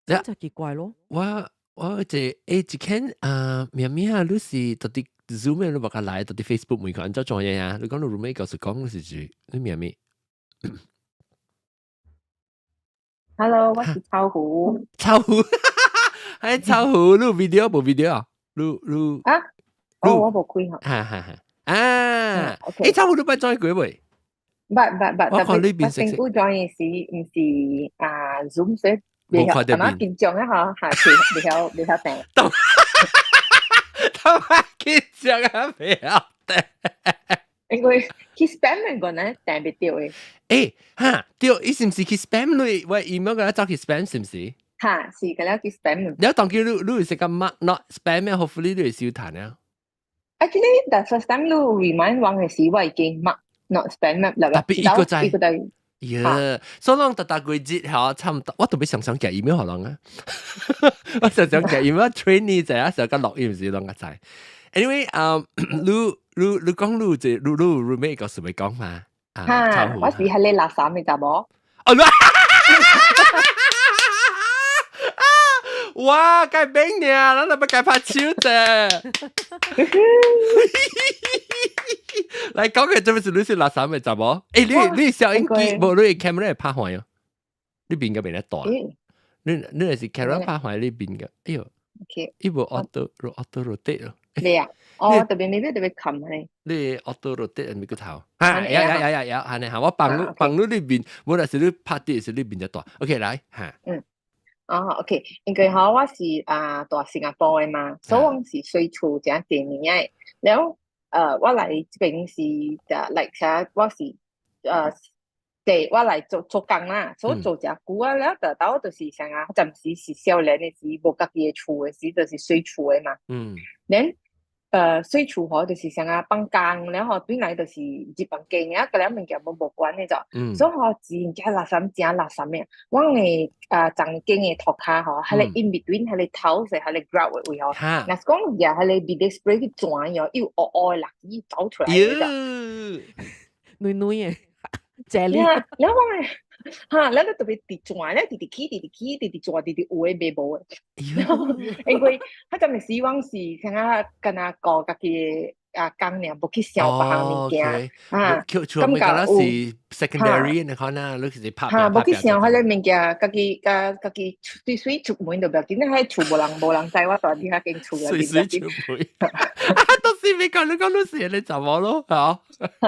真奇怪咯。我這一間啊，明明啊，你是到底 Zoom 你無較來，到底 Facebook 問佢按怎做嘢啊？你講你 roommate 告訴講你是住你明明？ Hello，我是臭虎。臭虎，係臭虎，你有 video 無 video 啊？你你啊？哦，我無開吼。哈哈哈。啊，欸，臭虎你捌 join 過未？捌捌捌，我看你邊我先久 join 時，毋是啊 Zoom 所以袂曉，淡仔緊張啊吼，下次袂曉袂曉訂。他媽緊張啊，袂曉訂。因為去 spam 個呢訂袂著的。欸，哈，對，伊是毋是去 spam 你？我 email 個走去 spam 是毋是？哈，是個了去 spam。你當叫你你會識個 mark not spam 咩？Hopefully 你會收彈啊。 Actually, the first time 你 remind 我嘅時，我已經 mark not spam 啦。特別一個在，一個在。耶，所以講逐逐季節嚇，差唔多，我特別常常寄 email 予人啊。我常常寄 email train 你知啊，時候落音時攏個知。Anyway，你你你講你這你你 roommate 個是咪講嘛？哈，我是係你垃圾嘅查某。哦，哇，該變呢，咱就欲共拍手者。來講個這不是你是垃圾嘅查某？欸，你你攝影機無你 camera 會拍壞哦？你邊個變得大？你你是 camera 拍壞你邊個？哎喲，伊無 auto auto rotate 咯。你啊？哦，特別未必特別冚你。你 auto rotate 咪個頭？哈，有有有有有，係呢，我放你放你裏邊，無論是你拍啲是你邊就大。OK，來，哈。嗯。哦，OK，因為吼我是啊蹛新加坡的嘛，所以我是隨厝誠濟年的。了，我來這邊是就來車，我是對，我來做做工啦，所以做誠久啊，了就到就是啥啊，暫時是少年的時，無家己的厝的時，就是洗厝的嘛。Then 洗厝吼，就是啥啊放工，了吼轉來就是入房間啊，佮了物件無無關的就，所以吼真正垃圾真垃圾的。我的啊房間的塗跤吼，彼個 in between 彼個頭是彼個 grout 的位吼，若是講舉彼個 bidet spray 去轉哦，伊有烏烏的垃圾走出來的就。軟軟的。謝你。了我哈，了你特別直轉咧，直直起，直直起，直直轉，直直有的袂無的。因為彼陣時阮是啥啊，敢若顧家己的啊工爾，無去想別項物件啊。感覺有是 secondary，你看啊，你是拍哈，無去想彼個物件，家己家家己隨隨出門就不要緊，彼厝無人無人知我住佇遐間厝內隨隨出門，到時未講你講你是你查某咯，嚇？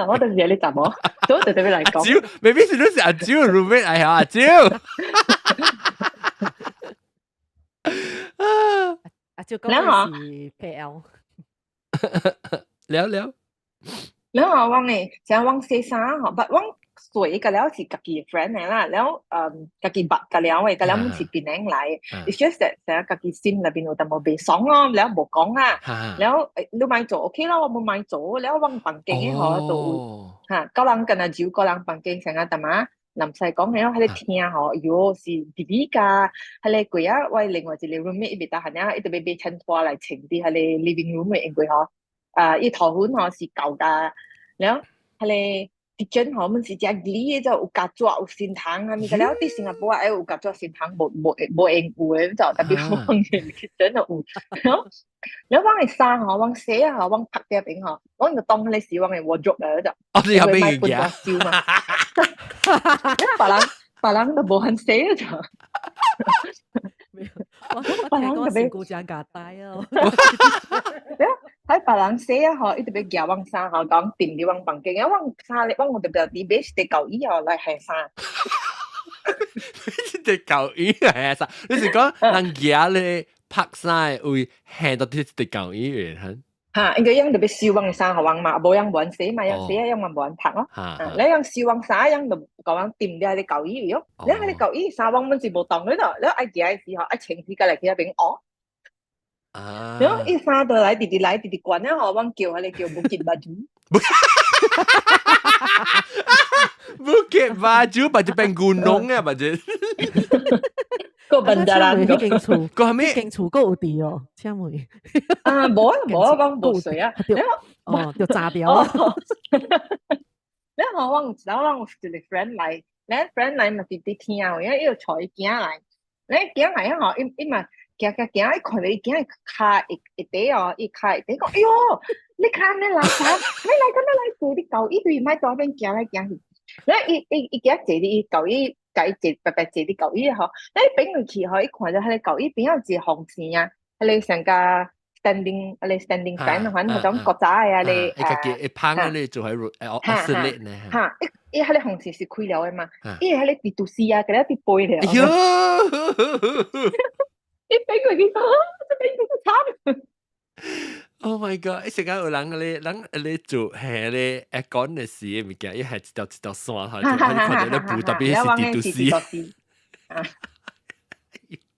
我就是你查某，所以就特別來講。阿蕉，未必是你是阿蕉 roommate 哎呀，阿蕉。阿蕉講是 KL。了了。了後阮的，像阮洗衫吼，but 阮洗個了是家己的 friend 來啦，了家己捌個了的，個了毋是檳城來的，it's just that 成家己心內邊有淡薄袂爽咯，了無講啦，了你莫做 OK 啦，我無莫做，了阮房間的吼就有哈，個人敢若就個人房間成個淡仔，毋使講的，彼個聽吼，喲是弟弟家，彼個過啊，我另外一個 roommate 伊袂得閒啊，伊特別買襯拖來穿佇彼個 living room 的，因為吼，啊，伊頭粉吼是舊㗎，了彼個 kitchen 吼，阮是食魚的，就有夾紙有新糖啊，物個了佇新加坡啊，有夾紙新糖無無無閒有的，就特別阮的 kitchen 就有，了了阮的衫吼，阮洗啊吼，阮拍佇邊吼，阮就當彼個是阮的 wardrobe 來就，哦，你後邊物件收嘛，別人別人都無肯洗就。我我聽講是姑娘夾帶啊。喺別人洗啊吼，伊特別舉阮衫吼，講訂佇阮房間，啊，阮衫咧，阮有特別佇買一塊舊衣哦來還衫。一塊舊衣來還衫，你是講人舉咧拍衫會還到啲一塊舊衣嘅？哈，因為樣特別收阮的衫予阮嘛，無樣無人洗嘛，樣洗啊樣嘛無人拍咯。啊，你樣收阮衫，樣就共阮訂佇彼個舊衣咯。你彼個舊衣衫，阮們是無當嗰度，你愛舉的時候，愛穿起過來去遐邊學。啊！然後伊衫就來，直直來，直直關了吼，阮叫彼個叫 Bukit Baju。 Bukit Baju， baju 變 gunung 啊，baju。個 bandaran 個間厝，個係咩？間厝閣有佇哦，請問。啊，無啊無啊，阮無水啊。哦，就炸掉。然後阮然後阮有一個 friend 來，咧 friend 來嘛是佇聽，因為伊有帶伊囝來，咧囝來吼，伊伊嘛。行行行，伊看著伊囝跤會會底哦，伊跤會底講，哎喲，你看那垃圾，你來咁樣來坐你舊衣對，莫在邊行來行去。咧伊伊伊行坐佇伊舊衣，共伊坐白白坐佇舊衣吼，咧伊轉過去吼，伊看著彼個舊衣邊仔有一個風扇啊，彼個上加 standing，彼個 standing fan，反正彼種古早的啊，咧伊家己會芳咧做喺oscillate 呢。哈，伊伊彼個風扇是開了的嘛，伊彼個佇都市啊，佮了佇飛了。哎喲！伊轉過去，啊，這邊這個慘。 Oh my god！一時間有人咧，人咧做係咧 aircon 的時的物件，伊係一條一條線，就你看到咧布特別是佇都市。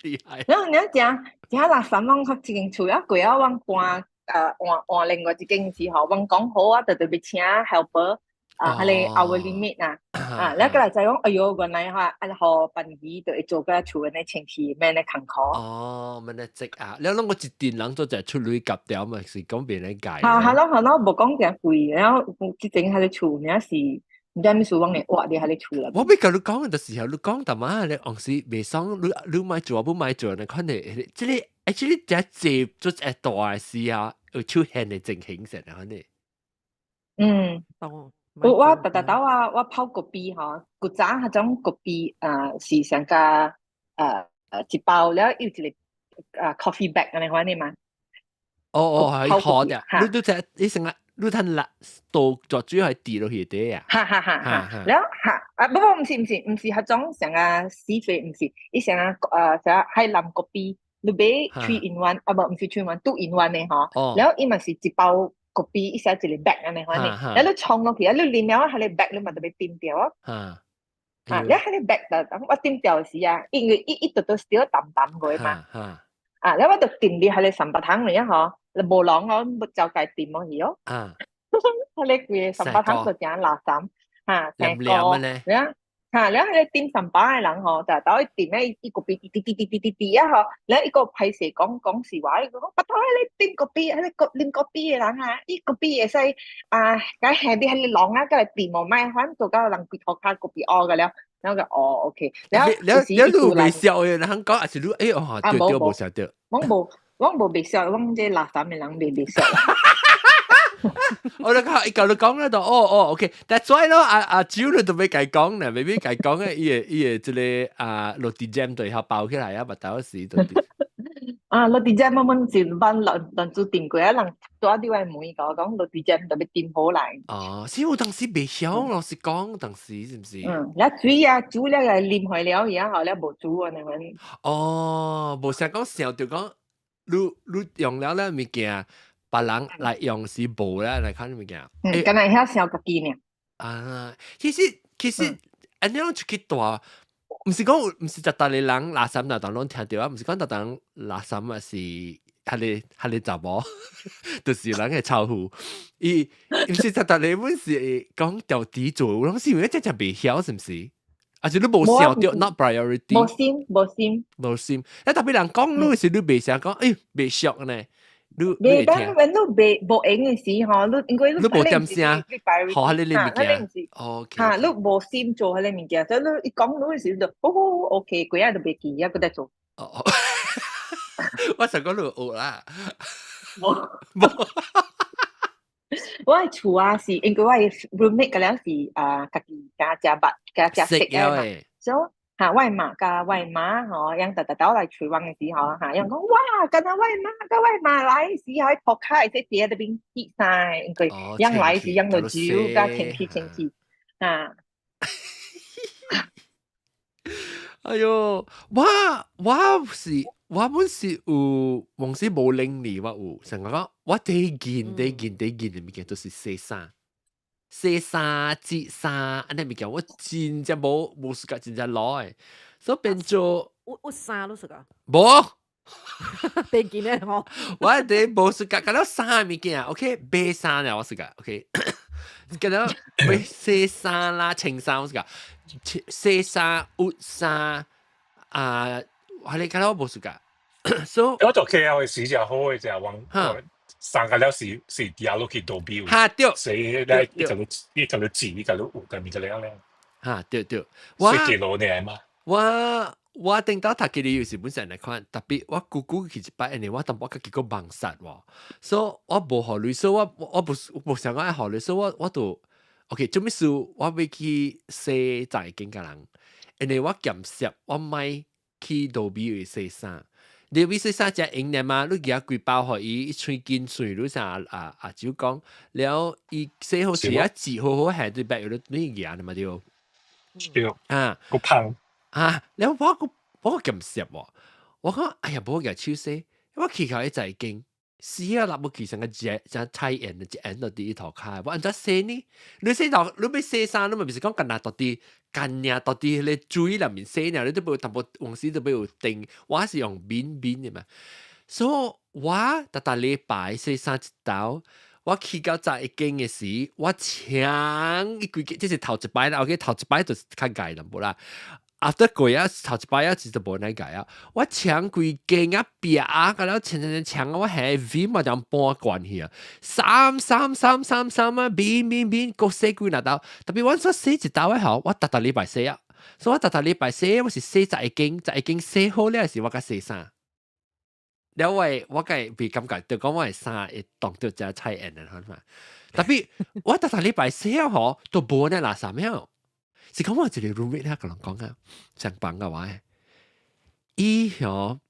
厲害！然後你講，講垃圾阮較一間厝啊，過啊，阮搬換換另外一間時候，阮講好啊，就特別請 helper 啊，彼個 hourly maid 啊，啊，你過來知講，哎喲，原來哈，啊，予班儀就會做個厝的清氣，免咧艱苦。哦，免咧積啊！你攏個一陣人做就出鐳夾掉嘛，是講別人計。哈，係咯係咯，無講誠貴，然後之前彼個厝爾是，毋知啥物事，阮會活佇彼個厝內。我欲共你講的時候，你講淡仔，你往時袂爽，你你莫做，不莫做，你看你，這個 actually 這濟做一大的時候，有出現的情形先啊，你。嗯。我我逐逐兜啊，我泡咖啡吼，古早彼種咖啡啊是上加一包了有一個啊 coffee bag 按呢款的嘛。哦哦，係好的，你都在你成個你趁辣都做主要係跌落去底啊。哈哈哈哈，了哈啊不不，毋是毋是毋是彼種上個死肥，毋是，伊上個啥海南咖啡，你買 three in one 啊無毋是 three in one，two in one 的吼，了伊嘛是一包。咖啡伊寫一個 bag 按呢款的，了你沖落去啊，你啉了啊，彼個 bag 你嘛特別丟掉啊。啊，你喺你 bag 就我點掉時啊，因為伊伊就都掉淡淡過嘛。啊，你我就掂啲喺你三百糖嚟啊嗬，你無人我冇就計掂落去哦。佢你規個三百糖就成垃圾，嚇成個，你啊。嚇！你喺你點三百嘅人嗬，就走去掂咧，伊個邊滴滴滴滴滴滴啊嗬！你一個歹勢講講實話，伊講不頭你點個邊，喺你個啉個邊嘅人啊，伊個邊會使啊，該下邊喺你浪啊，該嚟掂無賣，反正做到人規塗跤個邊學個了，然後就哦 OK，然後你你你未笑嘅，人講還是你哎哦，對對無笑對。我無我無袂笑，我這垃圾嘅人未袂笑。我咧講，伊舊你講咧就哦哦，OK，that's why 咯，阿阿蕉你都未計講咧，未必計講咧，伊個伊個這個啊 roti jam 對下包起來啊，目頭時就。啊，roti jam 我們是班人人煮訂過啊，人拄仔啲位問我講 roti jam 特別訂好來。哦，是有當時袂曉，老實講，當時是毋是？嗯，你水啊煮了又啉開了，而家後了無煮啊，你們。哦，無想講想著講，你你用了咧物件。別人來用是無咧來看物件。嗯，敢若曉想家己呢。啊，其實其實，按呢樣出去大，毋是講毋是逐逐個人垃圾若當攏聽著啊，毋是講逐逐人垃圾啊是彼個彼個查某，就是人會臭腐。伊毋是逐逐個本是講調底做，攏是因為真正袂曉，是毋是？還是你無想著，not priority。無心，無心。無心。啊，特別人講你是你袂想講，欸，袂熟呢。你你當when 你袂無閒嘅時吼，你應該你無點聲，學彼個物件。OK。嚇，你無心做彼個物件，所以你一講你時就哦 OK，幾下都袂記啊，閣在做。哦，我想講你有學啦。無無。我的厝啊是因為我的 roommate 個了是啊，家己加食捌加食食嘅嘛，所以嚇我的媽佮我的媽吼，𪜶逐逐兜來揣阮的時候嚇，𪜶講哇，敢若我的媽佮我的媽來時候，塗跤會使佇咧邊跌衫，因為𪜶來時𪜶就煮佮清氣清氣啊。哎喲，我我是我本是有，往時無能力，我有成日講，我第一件第一件第一件的物件就是洗衫。洗衫、摺衫，按呢物件我真正無無時間真正攞的，所以變做有有衫你是個？無，第一件咧吼。我佇無時間，敢若衫的物件，OK，買衫了我是個，OK，敢若買洗衫啦、穿衫我是個，洗衫、熨衫啊，我你敢若我無時間，所以我做 KL 的時就好的就往三個了是是跌落去倒標，哈對，所以咧伊就伊就字，伊就有個物個了咧。哈對對，我水路呢嘛。我我頂到讀記有時本身來看，特別我姑姑去一擺，因為我淡薄較結果忙殺喎，所以我無予鐳，所以我我無無想講愛予鐳，所以我我就 OK，做咩事我欲去洗在間個人，因為我鹹濕，我莫去路邊洗衫。你欲洗衫誠閒嘛？你舉幾包予伊，喙緊喙，你啥啊啊就講了，伊洗好時啊，字好好下對白，有你舉嘛對。對。啊，個芳啊，了我個我個鹹濕喎，我講哎呀，無舉手洗，我去到伊在間，死啊！立無去成個只只菜園，一緣就佇伊塗跤，我按怎洗呢？你洗到你欲洗衫，你咪毋是講干焦佇乾爾佇彼个水內面洗爾，你都無淡薄往時都欲有定，我是用面面的嘛，所以我逐逐禮拜洗衫一道，我去到十一間的時，我搶伊規間，這是頭一擺啦，OK，頭一擺就是較𠢕淡薄啦。after 過啊，頭一擺啊，其實無奈𠢕啊。我搶規間啊壁啊，甲了搶搶搶搶，我下 Vim 嘛就搬關去啊，三三三三三啊，變變變，閣洗幾若道。特別我說洗一道的吼，我逐逐禮拜洗啊，所以我逐逐禮拜洗，我是洗十一間，十一間洗好了時，我才洗衫。了我我該袂感覺，就講我的衫會凍到誠刺眼的款嘛。特別我逐逐禮拜洗啊吼，都無呢垃圾了。是講我一個 roommate 咧，共人講啊，上房嘅話，伊吼，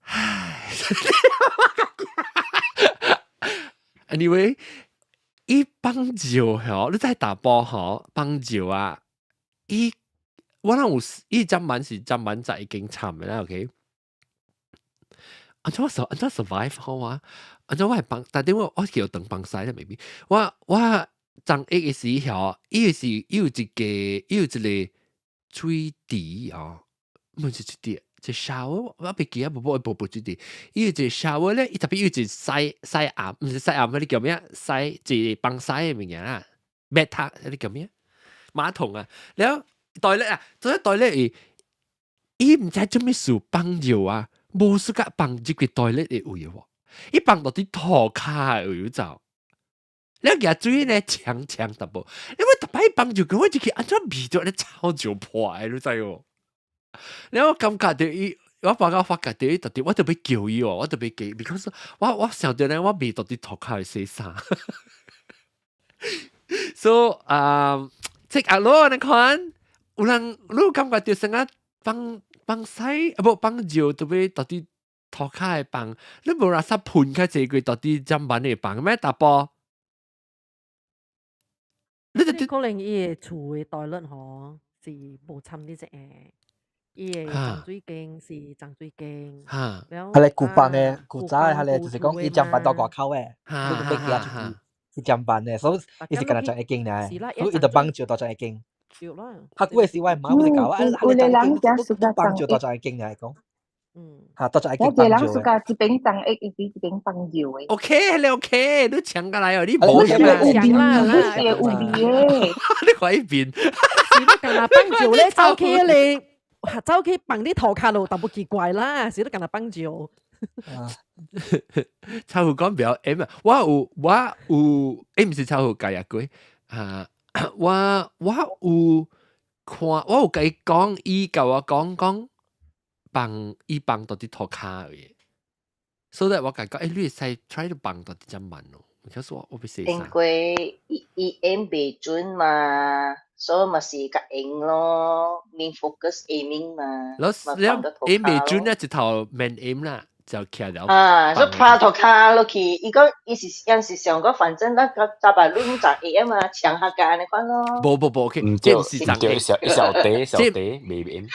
唉，anyway，伊放尿吼，你知查埔吼放尿啊，伊我諗有伊針晚是針晚就已經慘嘅啦，OK。按怎我按怎 survive 好啊？按怎我係幫，但點我我叫等幫晒啦，maybe 我我。髒液嘅時候，伊是伊有一個伊有一個水池哦，毋是水池，一 shower，我袂記得，無無無無水池。伊有一個 shower 咧，伊特別有一個洗洗頷，毋是洗頷，你叫咩？洗一個放洗嘅物件啦，bathtub，你叫咩？馬桶啊，然後 toilet 啊，做 toilet 伊伊毋知做咩事放尿啊，無適合放入去 toilet 的位喎，伊放到佇塗跤的位走。你舉水咧強強淡薄，因為逐擺放尿，我就去按怎味道咧臭尿破的，你知無？然後我感覺著伊，我發覺發覺著伊特別，我特別叫伊哦，我特別記，because 我我想著咧，我未到佇塗跤洗衫。So 啊，即阿羅你看，有人你感覺著成日放放屎啊，無放尿特別到佇塗跤的放，你無垃圾噴較濟過到佇砧板的放咩？大波？你這可能伊的厝的 toilet 吼是無參呢隻嘅，伊的浸水間是浸水間，了係咧古板的，古早的係咧就是講伊砧板到外口的，你都欲行出去去砧板的，所以伊是干焦一間爾，所以伊就放尿到這一間。對啦。較久的時我媽不是教我，啊，有個人正 suka 放尿到這一間爾講。嚇，到這一間有個人 suka 一邊裝液，一邊放尿的。 OK，你 OK，你搶過來哦，你無搶啦，你是有味的。你看一邊，是你干焦放尿咧，走去你走去放啲塗跤路，淡薄奇怪啦，是你干焦放尿。臭腐講比較 M 啊，我有我有，欸，毋是臭腐雞啊鬼啊，我我有看，我有共伊講，伊共我講講。放伊放到佇塗跤嘅，所以我感覺，欸，你會使 try to 放到佇砧板咯，可是我我欲洗因為伊伊 aim 袂準嘛，所以嘛是較用咯，免 focus aiming 嘛。老師你 aim 袂準咧，一頭免 aim 啦，就徛了。啊，所以拍塗跤落去，伊講伊是有時想講，反正咱個雜白攏十會啊嘛，搶下價按呢款咯。無無無，OK，毋對，這毋是毋對，一小一小塊小塊未 aim。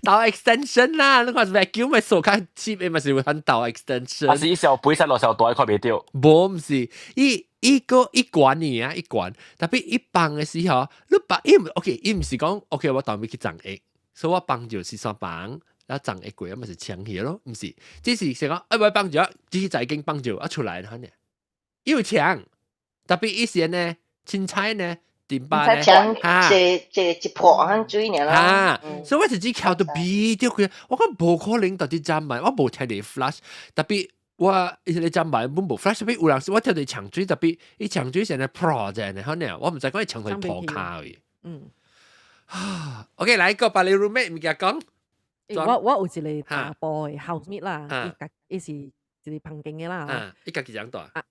鬥 extension 啦，你看 vacuum 咪掃較 cheap 的嘛是有通鬥 extension。啊是一小杯塞落小大看袂著。無毋是，伊伊個一管爾啊，一管，特別一放的時候，你放伊 OK，伊毋是講 OK，我當欲去裝液，所以我放就是先放，然後裝液過，嘛是搶起咯，毋是，只是是講，哎，我放咗，只是在經放咗，啊出來了呢，伊有搶，特別伊是呢，凊彩呢。點巴咧？搶這這一破汗水爾啦。所以我直接翹到鼻掉佢，我講無可能到底砧板，我無聽著 flush，特別我伊個砧板本無 flush，特別有人我聽著牆水，特別伊牆水成日破者呢，可能我毋知講伊牆水塗跤去。OK，來個把你 roommate 物件講。我我有一個查埔的 housemate 啦，伊家伊是一個房間的啦。伊家己長大。啊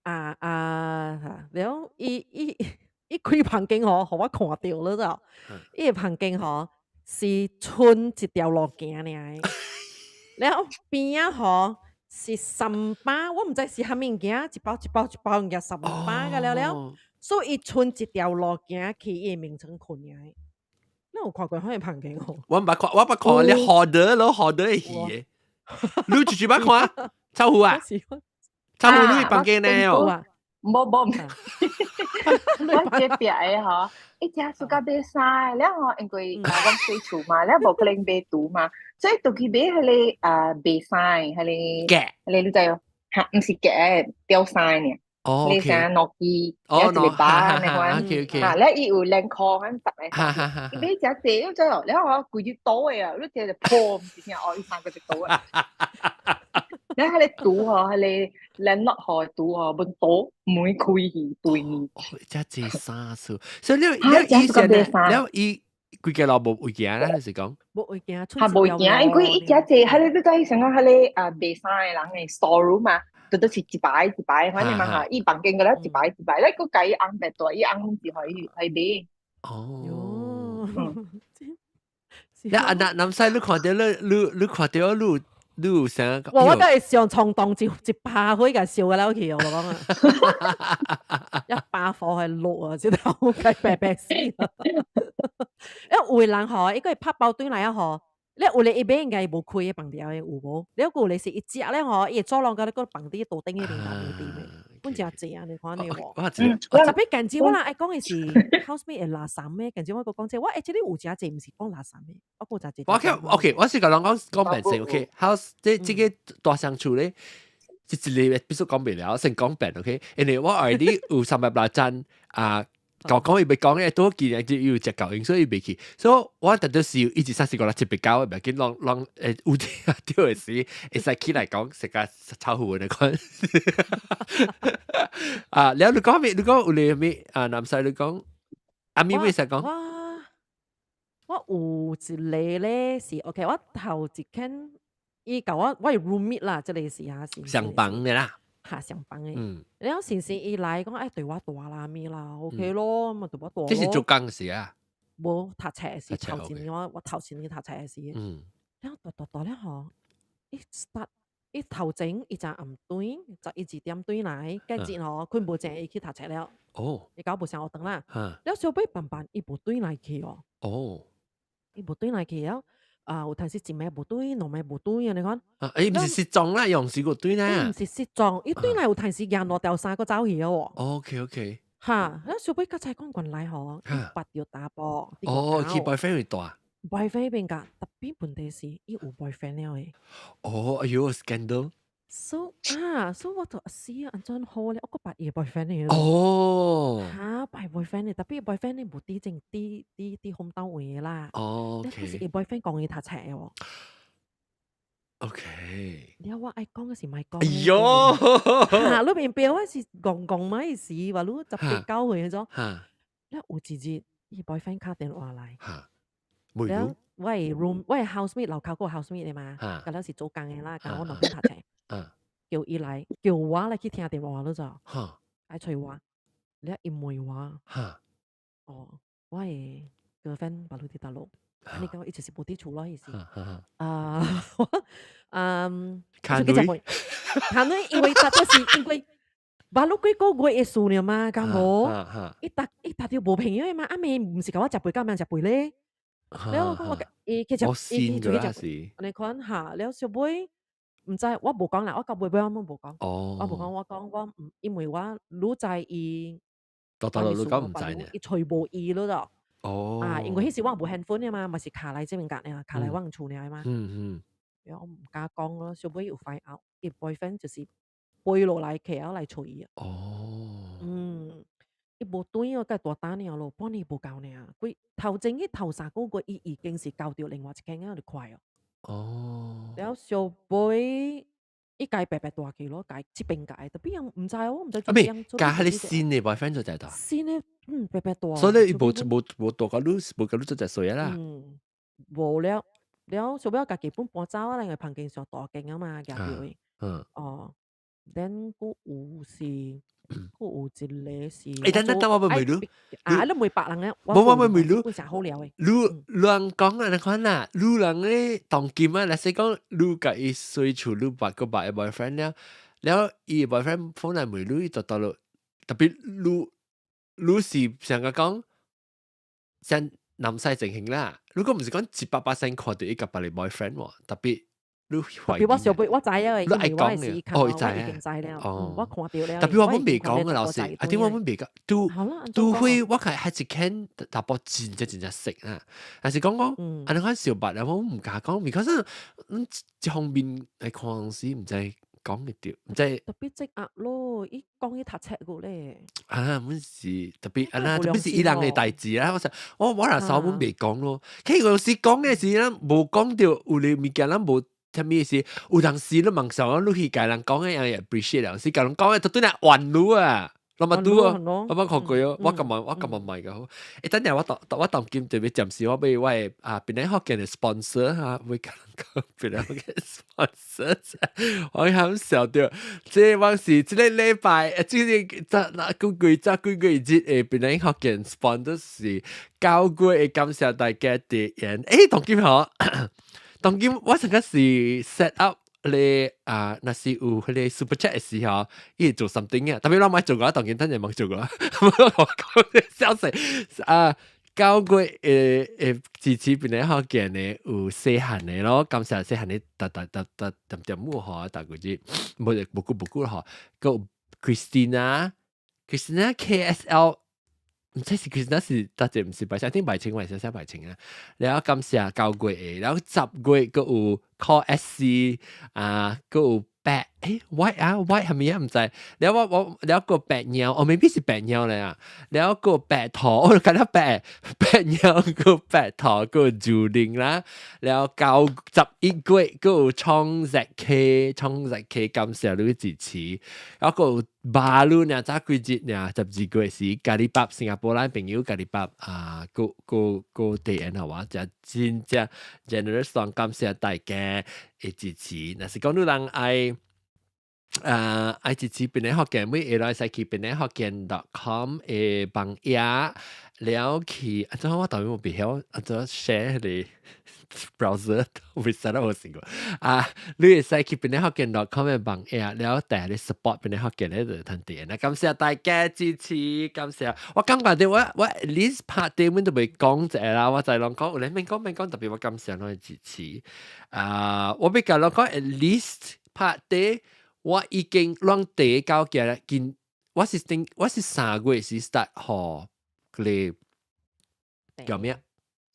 啊啊！然後伊伊。伊開房間吼，予我看著了就，伊个房間吼是賰一條路行爾，了邊仔吼是三包，我毋知是啥物物件，一包一包一包物件三包個了了，所以伊賰一條路行去伊个眠床睏爾。你有看過彼个房間吼？我毋捌看，我捌看你 hoarder 咯，hoarder 的戲的，你直直捌看？臭腐啊？臭腐你房間呢？哦？無無，我這壁的吼，伊誠 suka 買衫的，了吼，因為啊，阮洗厝嘛，了無可能買櫥嘛，所以就去買彼個啊賣衫的，彼個夾，彼個你知無？哈，毋是夾，吊衫爾。哦你啥諾基，一個包按呢款，哈，了伊有兩箍按十個，伊買誠濟，你知無？了吼規日倒的啊，你聽著破，毋是聽哦，伊衫閣一倒的。了彼個櫥吼，彼個 landlord 予的櫥吼，阮倒門開去對面。遮濟衫數，所以你你以前了伊規個路無會行啦，就是講。無會行，哈無會行，因為伊誠濟，彼個你知想講彼個啊賣衫的人的 store room 嘛，都都是一排一排，反正嘛哈，伊房間個了一排一排，你閣共伊翁白大，伊翁是予伊去買。哦。你啊，那南西你看著你你你看著你你有啥？我我都會上衝動一一把火共燒個了去，我講啊，一把火係落啊，這頭計白白死。因為有的人吼，伊閣會拍包轉來啊吼，你有的伊買應該無開的放掉的有無？你有的是伊食咧吼，伊會做攏共你閣放佇桌頂彼邊頭邊的。本誠濟啊，你看你喎。我特別近子我啦愛講的是 housemate 會垃圾咩？近子我個講這，我 actually 有誠濟，毋是講垃圾咩？我講誠濟。我 OK，我是共人講講明先，OK，house 這這個大相處咧，這一個必須講袂了，先講白，OK，因為我 already 有380盞啊。講講伊袂講嘅，多幾年就有隻狗，所以伊袂去。所以我特別是一二三四五六七八九，袂緊，攏攏有啲對的時，會使起來講，食個臭糊的款。啊，了你講咩？你講有你咩？啊，南西你講，阿咪會使講。我有一個咧是 OK，我頭一間伊共我我係 roommate 啦，這個是啊是。上房的啦。嚇上房的。了先生伊來講愛對我蹛啦咩啦，OK 咯，咪對我蹛。這是做工時啊？無讀冊時，頭一年我我頭一年讀冊時。了蹛蹛蹛了吼，伊 start 伊頭前伊就暗頓11、2點轉來，隔日吼睏無正伊去讀冊了。伊搞無啥學堂啦。了小尾慢慢伊無轉來去哦。伊無轉來去了，啊有當時一暝無轉，兩暝無轉按呢款。啊，伊毋是失蹤啦，用時個轉啦。伊毋是失蹤，伊轉來有當時行兩條衫閣走去了喎。 哈，了小尾較才講原來吼，伊捌著查埔。哦，佢 boyfriend 會蹛。 boyfriend 邊個？特別問題是，伊有 boyfriend 了的。哦，哎喲，scandal。 So 啊，so 我就死啊，按怎好咧？我閣捌伊 boyfriend 的。哈，捌 boyfriend 的，特別 boyfriend 的無佇正佇佇佇紅豆位的啦。可是伊 boyfriend 講伊讀冊的喎。 了我愛講的是莫講。哎喲。哈，你明白我是戇戇嘛意思，話你18、9歲彼種。了有一日，伊 boyfriend 敲電話來。了我的 room，我的 housemate 樓跤個 housemate 的嘛，佮了是做工的啦，共我兩邊讀冊。叫伊來，叫我來去聽電話咯就。來揣我，了伊問我。哦，我的 girlfriend 別你佇佗落？你講伊就是無佇厝咯，意思。啊，我嗯，牽女，牽女，因為特別是因為別你幾個月的事了嘛，敢無？伊逐伊逐著無朋友的嘛，阿妹毋是共我食飯，共人食飯咧。了我講我伊去食，伊去出去食，按呢款哈，了小尾毋知我無講啦，我到尾尾我攏無講。我無講，我講我毋，因為我愈知伊，到到你講毋知呢？伊揣無伊咯就。啊，因為彼時我無 handphone 的嘛，嘛是卡來這邊間爾，卡來阮厝爾嘛。了我毋敢講咯，小尾有 find out，伊 boyfriend 就是飛落來 KL 來揣伊。嗯，伊無轉哦，閣大單爾咯，半年無夠爾，幾頭前去頭3個月，伊已經是交著另外一間了就快哦。了小尾伊家白白蹛去咯，家這邊家，特別人毋知我毋知啊，未，共彼個新的 boyfriend 做在蹛。新的，嗯，白白蹛。所以伊無無無蹛共你，無共你做一歲啦。嗯，無了，了小尾家己本搬走啊，因為房間上大間啊嘛，舉著的。哦，then 閣有是，閣有一個是。欸，等等等，我問問你。啊，你問別人的，無我問問你。本誠好料的。你人講啊，你看啦，你人咧當今啊，若是講你共伊睡厝，你捌閣捌 boyfriend 了，了伊 boyfriend phone 來問你，伊就倒落，特別你你是上個講，像南西情形啦，如果毋是講100%看著伊共別個 boyfriend 喎，特別。你特別我小輩我知啊，因為我是哦，我已經知了，我看著了。特別我們未講啊，老師，啊，點我們未講，都都會我看還是看淡薄真正真正識啊，但是講講，按呢款小白，我毋敢講，because 嗯，這方面來看時毋知講會著，毋知。特別積壓咯，伊講伊讀冊個咧。啊，阮是特別啊，那特別是伊人的代誌啊，我想我若稍阮未講咯，其實有時講的時咱無講著有哩物件，咱無。啥物意思？有當時你問上，你去共人講的，人會 appreciate 有時共人講的，就對你怨你啊，我嘛拄啊，我捌看過哦，我感覺我感覺唔係個好。欸，等陣我當我當今特別暫時我欲我的啊，檳城福建的 sponsor 哈，欲共人講檳城福建 sponsor，我含笑著，這我是這個禮拜，這個早那幾個早幾個日的檳城福建 sponsor 是9月的感謝大家的緣。欸，當今吼。當今我上個是 set up 咧啊，若是有彼個 super chat 的時候，伊會做 something 啊，特別我無做過，當今等陣無做過，我講消息啊，9月會支持檳城福建的有細漢的咯，感謝細漢的逐逐逐逐點點母吼，逐個月無無久無久吼，閣 Christina，Christina KSL。毋知是 Christina 是大隻，毋是白青，聽白青還是寫白青啊？然後感謝9月的，然後10月閣有 Call SC 啊，閣有白white 啊 white 係咪啊？毋知。然後我然後個白鳥，哦，maybe 是白鳥咧啊。然後個白頭，我感覺白白鳥個白頭個竹林啦。然後9、11月閣有創 ZK，創 ZK 感謝你支持。然後個巴魯呢，早幾日呢，12月是咖喱巴新加坡咱朋友咖喱巴啊，個個個地人係嘛，就真正 generous，感謝大家的支持。若是講你人愛啊，愛支持檳城福建，每下來使去檳城福建 .com 的網頁，了去，啊，怎我當然無袂曉，啊，怎 share 彼個 browser 未使得我試過。啊，你會使去檳城福建 .com 的網頁，了訂你 support 檳城福建咧就通點。那感謝大家支持，感謝。我感覺到我 at least 拍電阮都袂講者啦，我就攏講，有咧免講免講，特別我感謝攏的支持。啊，我欲共攏講 at least 拍電。我已經攏第九件近，我是頂我是3月時 start 予個叫咩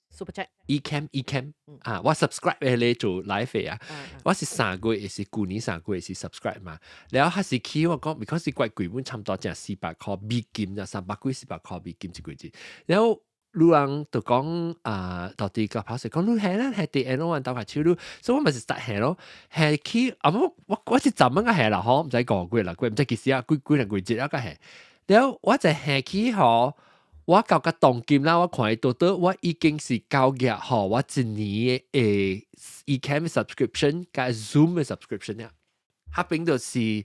？Super Chat。 Ecamm Ecamm 啊，我 subscribe 彼個做 live 啊，我是三月是舊年三月是 subscribe 嘛，然後還是起我講，because 是怪貴本差不多成400塊美金，就300幾400塊美金一個月，然後有人就講啊，到底個跑勢講你係啦，係啲 N 我鬥下手你，所以我咪是實係咯，係去啊我是十蚊個係啦，嗬，毋知5個月6個月，毋知幾時啊，幾幾兩個月啊個係，然後我就係去嗬，我到個當今啦，我看到到我已經是交額嗬，我一年的 Ecamm subscription 加 Zoom 的 subscription 啊，彼邊就是。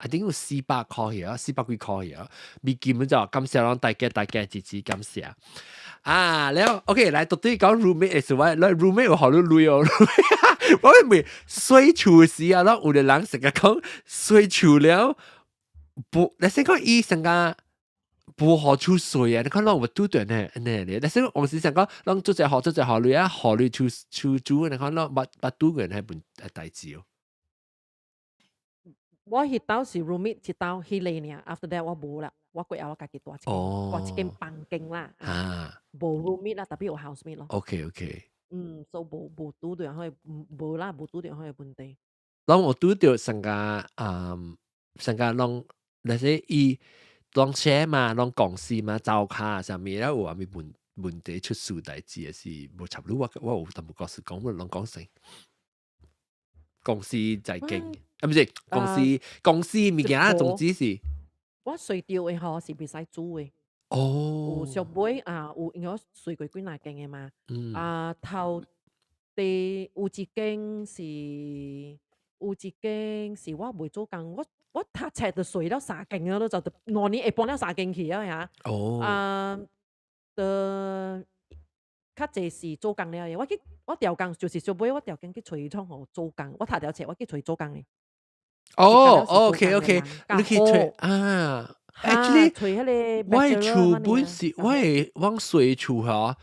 I think 有400塊啊，400幾塊啊，美金就感謝攏大家大家支持感謝。啊，然後 OK 來到底講 roommate 的時候，來 roommate 有予你鐳哦，我認為洗厝時啊，攏有的人成日講洗厝了，不，你先講伊成個無予厝洗啊，你看攏有拄著呢，呢咧，你先往時想講，攏做隻予做隻予鐳啊，予你厝厝主，你看攏捌捌拄過彼本代誌哦。我彼兜是 roommate 一兜彼個爾，after that 我無啦，我過後我家己住一間，住一間房間啦，無 roommate 啦，特別有 housemate 咯。 嗯，所以無拄著彼無啦，無拄著彼個問題。攏有拄著上個上個攏那些伊攏 share 嘛，攏公司嘛，灶跤啥物了有啥物問題出事代誌的是無插你，我有淡薄故事講，我攏講先。公司在經，啊，毋是公司公司物件，總之是。我睡著的吼是袂使煮的。有小尾啊，有因為我睡過幾若間的嘛。啊，頭第有一間是我袂做工，我讀冊就睡了三間了，就2年會搬了三間去啊遐。啊，的較濟是做工了的，我去我調工就是小尾我調工去揣創予做工，我讀條冊我去揣做工的。哦，OK OK，你去揣啊？Actually，揣彼個我的厝本是我的往睡厝吼，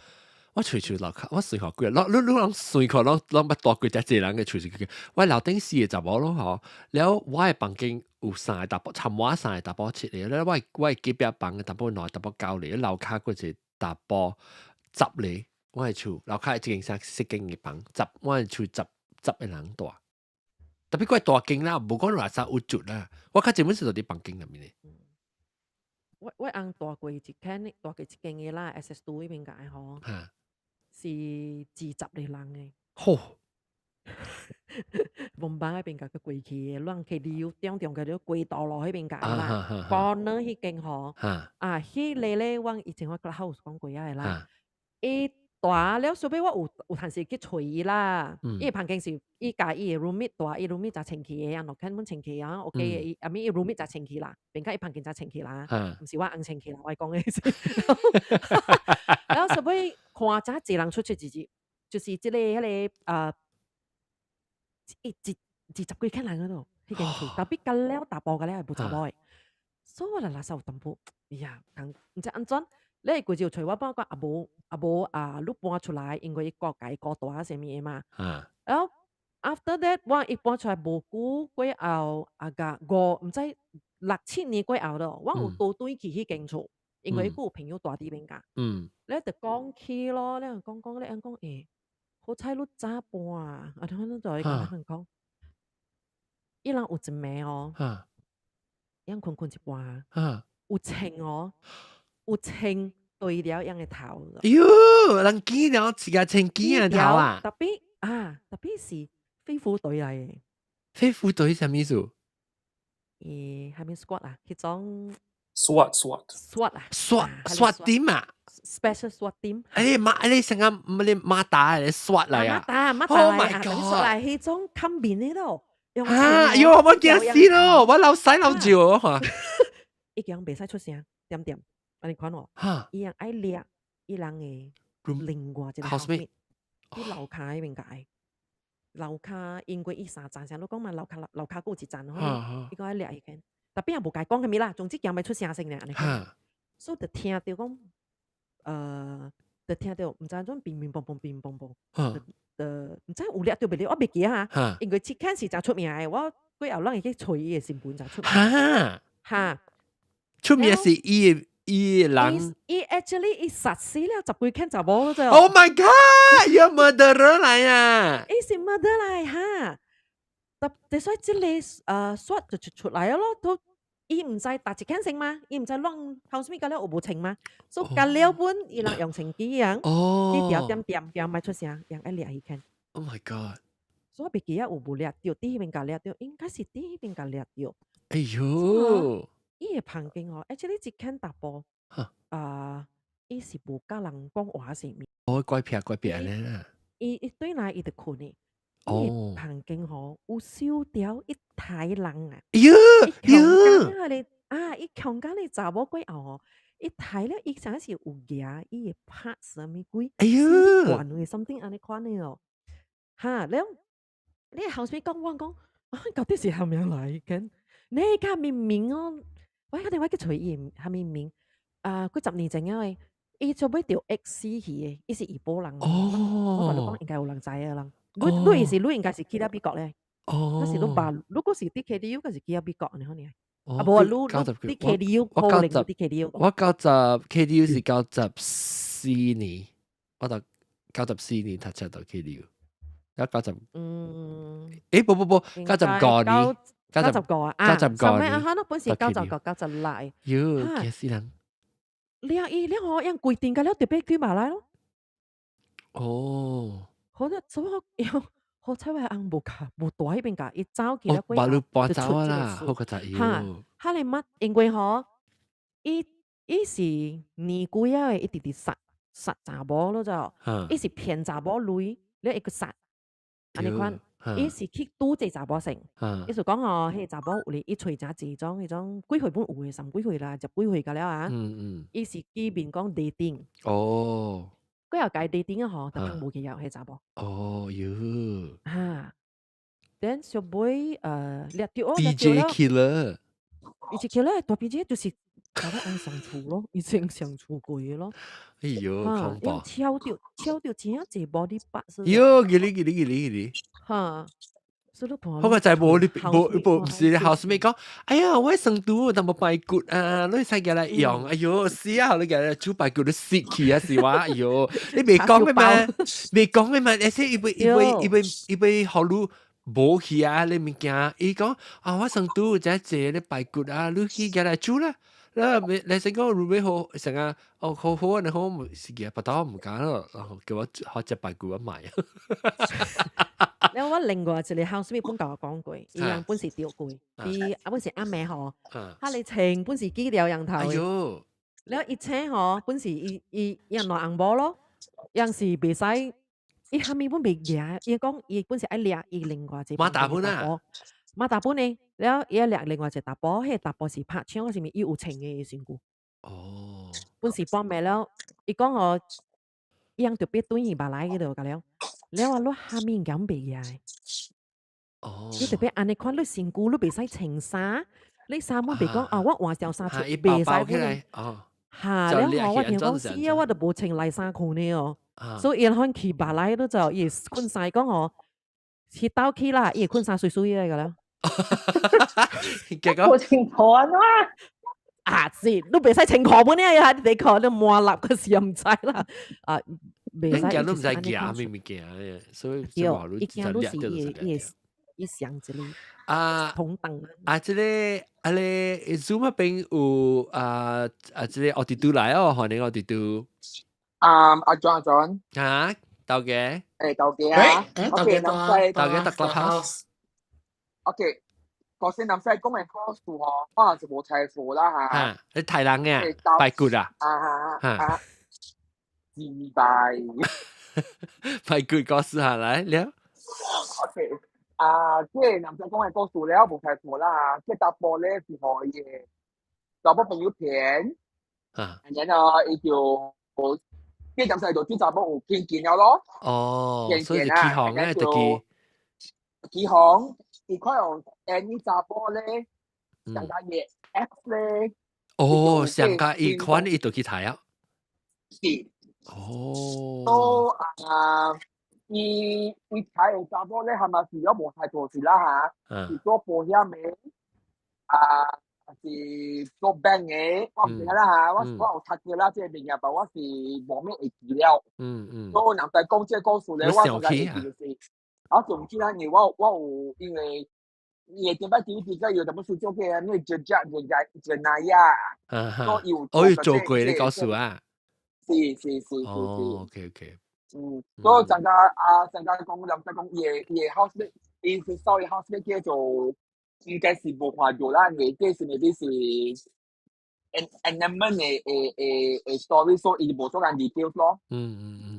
我揣厝樓跤，我睡予幾啊？你人睡看攏攏捌住過遮濟人的厝是幾？我樓頂四個查某咯吼，了我的房間有三個查埔，參我三個查埔七個，了我的隔壁房的淡薄兩個查埔九個，樓跤閣一個查埔十個，我的厝樓跤一間三四間的房，十我的厝十個人住。特別怪大間啦，無講偌濟有住啦，我較基本是住佇房間內面的。我翁住過一間，住過一間的啦，SS2 彼邊個吼，是20個人的。吼！門房彼邊共佢過去的，亂去旅遊中中個了歸道路彼邊個啦，corner 彼間吼，啊，彼個咧，阮以前我 Clubhouse 講過仔的啦，伊大了，小尾我有陣時去揣伊啦，伊房間是伊共伊的 roommate 住，伊 roommate 誠清氣的啊，落看本清氣啊，OK 的，伊啊物伊 roommate 誠清氣啦，變甲伊房間誠清氣啦，毋是我翁清氣啦，我講的是。然後小尾看誠濟人出出入入，就是這個彼個一20幾個人嗰度，彼間厝，特別甲了查埔甲了會無查某的，所以我就垃圾有淡薄，哎呀，講毋知按怎，你會規日揣我幫我講啊無啊無啊，你搬出來，因為伊顧家顧大啥物的嘛。然後 after that 我一搬出來無久過後，啊甲五毋知六七年過後咯，我有倒轉去彼間厝，因為閣有朋友住佇邊間。你就講起咯，你講講你講欸，好彩你早搬啊！啊，你就會共人講，伊人有一暝哦，𪜶睏睏一半，有銃哦，有銃對著𪜶的頭。喲，人見了自家銃見的頭啊！ Tapi 啊，tapi 是飛虎隊來的。飛虎隊啥物意思？欸，啥物 squad 啊？彼種 SWAT SWAT SWAT 啊 SWAT SWAT team 啊，special SWAT team。哎馬，你成個你馬達嚟 SWAT 來啊？馬達馬達來啊！SWAT 來彼種冚面的咯。啊！喲，我驚死咯！我流屎流尿嚇。伊講袂使出聲，點點，按呢款哦。伊人愛掠伊人的另外一個 housemate，佇樓跤彼邊共。樓跤因為伊三層，啥你講嘛，樓跤樓跤閣有一層吼，伊講愛掠伊間，tapi 也無共伊講啥物啦，總之驚欲出聲聲爾按呢款。所以就聽著講，就聽著毋知按怎乒乒乓乓乒乒乓乓，就毋知有掠著袂掠，我袂記啊哈。因為這件事誠出名的，我過後咱會去揣伊的新聞誠出名。哈哈，出名是伊的伊的人。伊 actually 伊殺死了十幾間查某啫。 Oh my god！有 murderer 來啊！伊是 murderer 來哈。特所以這個說就出出來咯，都伊毋知逐一件先嘛，伊毋知亂 housemate 甲了有無穿嘛，所以甲了本伊人用槍支人，去調點點點莫出聲，人愛掠伊間。 Oh my god！所以我袂記得有無掠著，佇彼邊共掠著，應該是佇彼邊共掠著。哎喲！伊的旁邊哦，actually 這間查埔，啊，伊是無佮人講話是物。哦，怪癖怪癖按呢啦。伊伊轉來伊就睏的。伊的房間吼有收著一刣人啊！喲喲！啊，伊強姦的查某過後吼，伊刣了，伊啥是有額伊會拍啥物鬼？哎喲！管的 something 按呢款的哦。哈，了，你後尾講我講，啊，到底是蝦米來嘅？你敢明明哦，我打電話去揣伊蝦米名？啊，幾十年前啊，伊做尾著 X 死去的，伊是怡保人。哦。我共你講，應該有人知的人。你你是你應該是去了美國咧。哦。那是你爸，如果是佇 KDU，嗰是去了美國，你可能。啊，無啊，你你佇 KDU 可能佇 KDU。我九十 KDU 是94年，我讀94年讀冊到 KDU，一九十。欸，不不不，95年。 95啊， 95年。啊，哈，那本是95、96。喲，驚死人！了伊了吼，用規定甲了特別去馬來咯。哦。好了，怎麼好彩我翁無共無蹛彼邊共伊走去了過後，就出這個事。哈，哈你捌因為吼，伊伊是年幾仔的，伊直直殺殺查某咯就，伊是騙查某鐳，了伊閣殺，按呢款。伊是去拄這查某先，意思講吼，彼個查某有咧，伊揣誠濟種彼種幾歲本有的，三幾歲啦，十幾歲甲了啊。伊是見面講 dating。過後共伊 dating 啊吼，就通無去了彼個查某。哦喲。哈，then 小尾掠著哦， DJ killer。 DJ killer 大 PJ 就是查某翁上厝咯，伊先上厝過的咯。哎喲，恐怖！超著超著真濟 body parts。喲，記哩記哩記哩記哩。哈，所以你看。我個仔無你無無毋是 housemate 講，哎呀，我生肚淡薄排骨啊，你使共來用，哎喲，死啊！你共來煮排骨你死去啊，是話，哎喲，你未講的嘛，未講的嘛，而且伊會伊會伊會伊會予你無去啊，你物件，伊講啊，我生肚真濟咧排骨啊，你去共來煮啦。啦，你先講預備好成啊，哦，好好啊，你好，是嘅，不到毋敢咯，然後叫我學食排骨我買。了我另外一個 housemate 本共我講過，伊人本是著過，伊啊本是暗暝吼，哈你穿本是記了人頭的，了伊穿吼本是伊伊伊人爛紅毛咯，人是袂使，伊蝦米本袂舉，伊講伊本是愛掠伊另外一個馬大本啊，馬大本呢，了伊愛掠另外一個查埔，彼個查埔是拍槍啥物，伊有穿的身軀。本是半暝了，伊講哦，伊人特別轉去馬來彼度甲了。了啊，你蝦米敢袂舉？你特別按呢款，你身軀你袂使穿衫，你衫本袂講啊，我換條衫出袂使本。哈，了後我聽講死啊，我都無穿內衫褲呢哦。所以伊可能去馬來都就伊會睏衫講吼，去倒去啦，伊會睏衫媠媠的個了。結果無清楚啊！啊是，你袂使清楚本呢？喺地殼你磨立個時又唔知啦。啊，袂使。驚都唔知行咩物件，所以對，伊驚都是伊伊伊想一個啊銅燈啊，這個啊咧 Zoom 嗰邊有啊啊，這個奧迪都來哦，歡迎奧迪都。啊，阿 John 阿 John。嚇，豆嘅。誒，豆嘅啊。誒，豆嘅豆嘅得 Clubhouse。 OK。個先南西講嘅故事吼，可能是無財富啦嚇。嚇，你太人嘅，排骨啊。啊啊啊！自敗。排骨故事下來了。 OK，啊，這個南西講嘅故事了無財富啦嚇，這查埔咧是予伊的查某朋友騙。啊。然後伊就，這南西就對查某有偏見了咯。哦，所以就起哄咧，就去。起哄。伊可能誒，你查埔咧，上加伊 ex 咧，哦，上加伊款伊就去睇啊。是。哦。都啊，伊伊睇嘅查埔咧，係咪是咗無太做事啦嚇？是做保險嘅，啊，是做 bank 嘅，我唔知啦嚇。我我有讀過啦，這個物件，但我是無咩會記了。所以人在講這個故事咧，我就會記就是。我就唔記得，因為我我有因為伊會頂擺第一個有淡薄事做過啊，因為就只就只就那樣，所以有我有做過你告訴啊，是是是是是。哦，OK OK。嗯，所以陣間啊，陣間講，人哋講伊伊 house 伊是所謂 house 叫做應該是無看到啦，因為這是 maybe 是 entertainment 的的的的 story，所以伊無做緊 details 咯。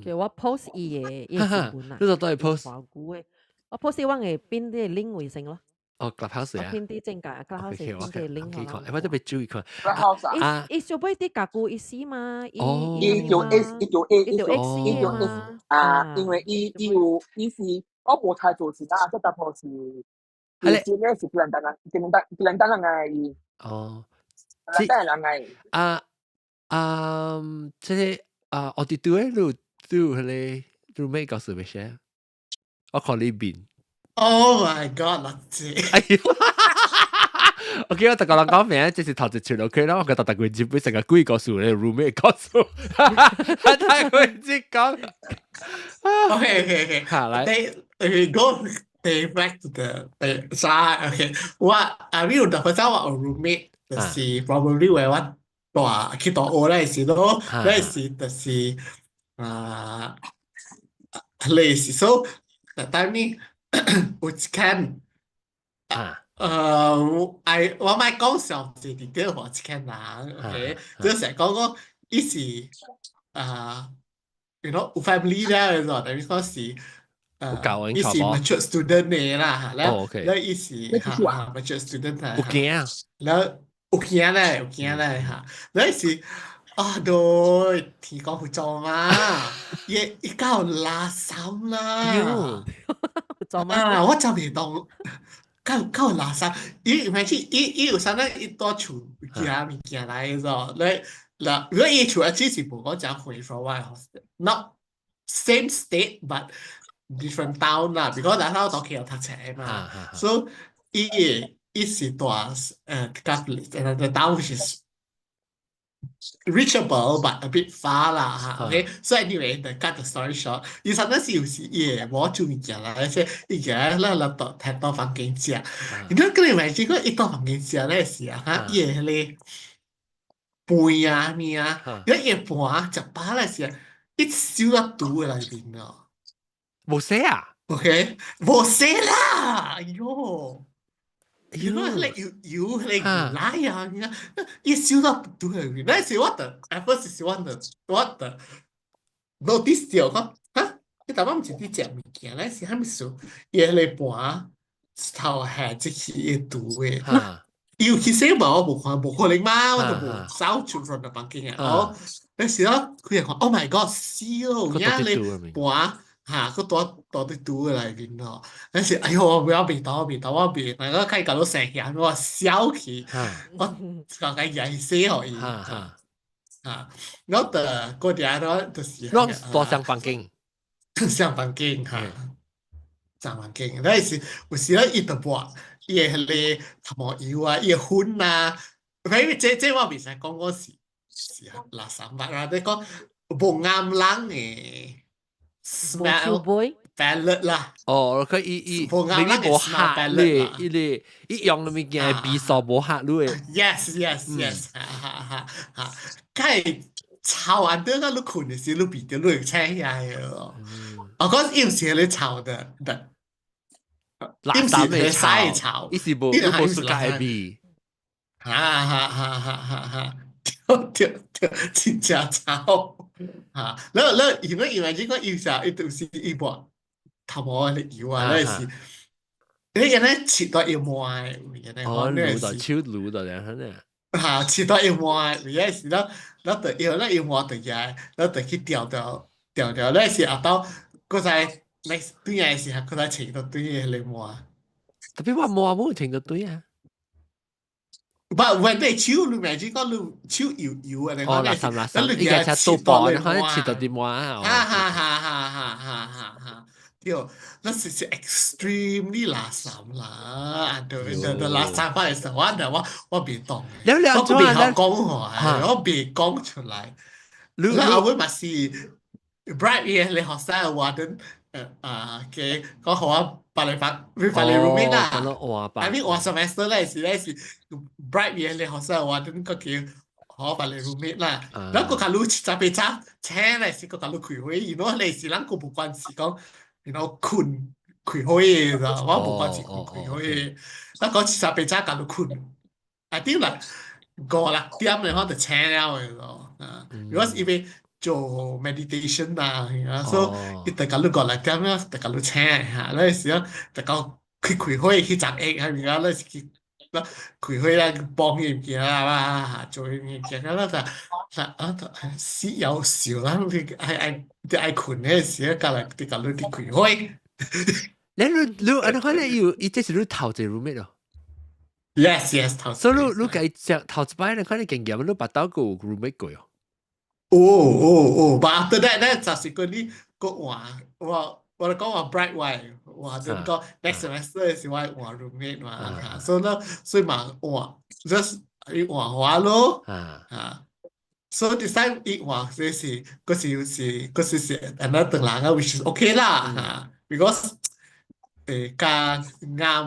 叫我 post 伊的伊的視頻啊，你就都係 post。華古的，我 post 我嘅邊啲 link 為先咯。哦，Clubhouse 啊。邊啲正解，Clubhouse 邊啲 link 我。我特別注意看。 Clubhouse 啊。伊小尾啲家己意思嘛？哦。伊叫 S，伊叫 A，伊叫 X，伊叫 X 啊，因為伊伊有伊是我無太做事啦，即係大是，伊真咧是吉蘭丹人，吉蘭丹吉蘭丹人嘅伊。哦。吉蘭丹人嘅。啊啊，這個啊，我哋對咧，你對迄個對咩告訴未寫？我看你面。 Oh my god！垃圾。哎呦！OK，我逐個人講名，這是頭一出 OK 啦。我覺得逐個基本成個鬼故事咧，roommate 故事，太過節講。 OK。好來。 They go they back to the 啥 OK。我 I mean 特別早我 roommate 就是 probably 為我大去大學嗰時咯，嗰時就是啊類似，so that time 呢有一間啊。I 我莫講詳細啲話一間人，OK，就成日講講伊是啊，you know 有 family 啦，嗰種，等於講是伊是 mature student 嘅啦，了了伊是哈 mature student 有囝啊，了有囝咧，有囝咧哈，了伊是啊對，天公有做嘛，伊伊夠垃圾啦，做嘛？啊，我就袂當。夠夠垃圾，伊唔係伊伊有啥咧？伊蹛厝寄物件來咗，你嗱，如果伊厝只是無講真回 from 我 hostel，not same state but different town 啦，because 咱喺度去有讀冊嘛，所以伊伊是蹛甲 the town which is reachable but a bit far 啦嚇，OK，so anyway the cut the story short，伊實那是有時伊會無煮物件啦，而且伊個咱來到提到房間食，你睇佢咪結果一到房間食咧時啊，嚇，伊會迄個飯啊物啊，伊個盤食飽咧時啊，一收到肚的內面咯，無洗啊？OK，無洗啦，哎喲！you know 迄個油油迄個牛奶啊，伊收到肚內面，那時我就 at first 是我就我就 notice 到講，哈，你頭先毋是佇食物件，那是啥物事？伊迄個盤頭下這是伊肚的，尤其是無我無看無可能嘛，我就無走出 from the 房間啊，哦，那時我佢就講，Oh my God，死咯，有影咧盤。嚇，閣蹛蹛佇肚的內面咯，那時哎喲，我不要變頭，變頭，我變，那個開搞到生險，我笑去，我講個顏色予伊，嚇，我就過啲咯，就是攏蹛相房間，相房間嚇，相房間，那是有時咧伊就抹，伊個迄個頭毛油啊，伊個粉啊，反正這我袂使講我是垃圾物啦，你講無啱人的 smell palate 啦。哦，佢伊伊你你無客你伊你伊用的物件味素無合你的。 Yes，哈哈哈哈，梗係臭完得個你睏的時，你鼻著你會醒起來的咯。我講伊毋是咧臭的，垃圾的臭，伊是無伊無世界味。哈哈哈哈哈哈！對對對，真正臭。哈，然後然後因為這個有時伊就是伊無頭毛的油啊，那是你按呢切到一抹的，哦，滷到手滷到兩下呢。哈，切到一抹的，有時咱咱就用那一抹就來，咱就去調調調調，那是下晝閣再 next 轉來時，閣再穿到對的彼個抹。 Tapi 我抹無穿到對啊。 But when 你手你咪只講你手油油啊，你哦，垃圾垃圾，伊個才倒薄，你可能切到啲抹啊。哈哈哈哈哈哈哈哈！對，那是 extremely 垃圾啦，對對對，垃圾翻嚟時，我袂當，我袂曉講話，我袂講出來。那後尾嘛是 bribe 伊個學生話等啊嘅講好啊。百嚟百，會百嚟 roommate 啦。I mean 我 semester 咧是 bribe 伊個學生話等個叫好百嚟 roommate 啦。然後個假如十八早請咧是個假如開會，you know 咧是咱個無關係講，you know 睏開會的，我無關係睏開會。咱講七十八早假如睏，I think 啦五六點咧，我就醒了的咯。啊，如果是因為做 meditation 啊，所以伊就共你五六點了，就共你醒嚇，那時候就講去開會去十億係咪啊？那是去那開會啦，幫伊物件啊，做伊物件啊，那就啊，死有笑啦！你愛愛你愛睏的時候，共來就共你佇開會。你你可能有，伊這是你頭一個 roommate 咯。 Yes，頭。所以你你計只頭一擺，你可能經驗，你捌到過有 roommate 過哦。哦哦哦，but after that 咧，就是嗰啲個換，我講話 bribe 我，話就講 next semester 是我換 roommate 嘛，所以咧，所以嘛換，just 伊換我咯，啊，所以 this time 伊換這是，嗰時是嗰時是 another 人啊，which is okay 啦，嚇，because 較啱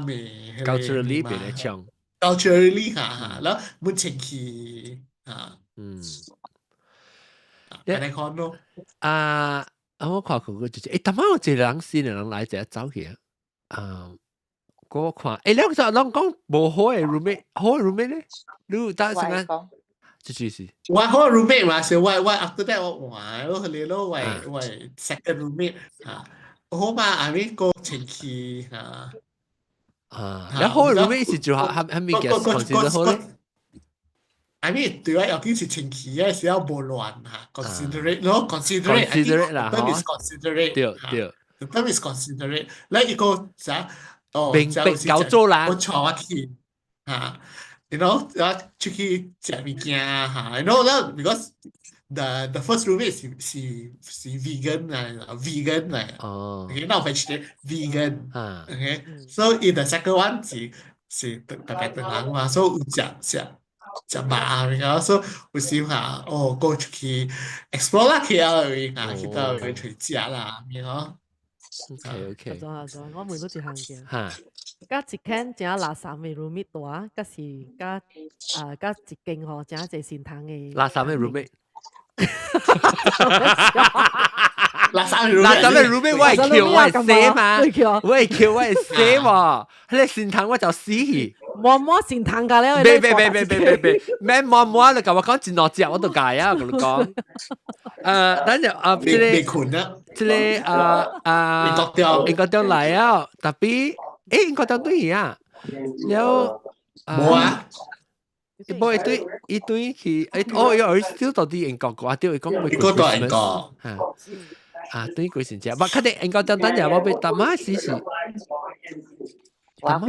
嘅，culturally 比較強，culturally 嚇嚇，然後冇清氣嚇，按呢看咯。啊啊！我看過個就是，欸，逐擺有一個人新的人來，一個走去啊。我看，欸，你個攏講無好的 roommate，好的 roommate 咧？你有當時間？就是我好 roommate 嘛，是我 after that 我換咯，你咯，我 second roommate 嚇，好嘛，I mean 個清氣嚇。啊，然後 roommate 是就係係咪嘅 consider 好咧？ I mean 對我有啲是清氣嘅，時候無亂嚇，considerate 咯，considerate， considerate 啦， term is considerate，對對，the term is considerate。你一個啥？哦，明白搞做啦，我帶我去嚇，you know，我出去食物件嚇，you know 咧，because the first roommate 是 vegan 嚟，vegan 嚟，哦，okay，not vegetarian，vegan，okay，so in the second one 是特特別的人嘛，所以有食食。食肉啊，所以有時嚇哦，過出去 explore 啦，去啊，啊，去到去去食啦，然後 OK OK，合作合作，我每都一項嘅。嚇，佮一間誠垃圾的 roommate 住，佮是佮啊佮一間吼誠濟善堂的。垃圾的 roommate。垃圾垃圾的 roommate 我會叫我會死嘛，我會叫我會死喎，彼個善堂我就死去。摸摸善堂㗎咧，別別別別別別別，咩摸摸你共我講一兩隻我都改啊，我共你講。等陣啊，這個這個啊啊，英國調英國調來啊，tapi 欸英國調對啊，了無啊。無伊對伊對去，欸哦，伊兒子到佇英國過，對，伊講英國到英國，啊，對過先只，無確定英國調等陣我欲淡仔時是。我講，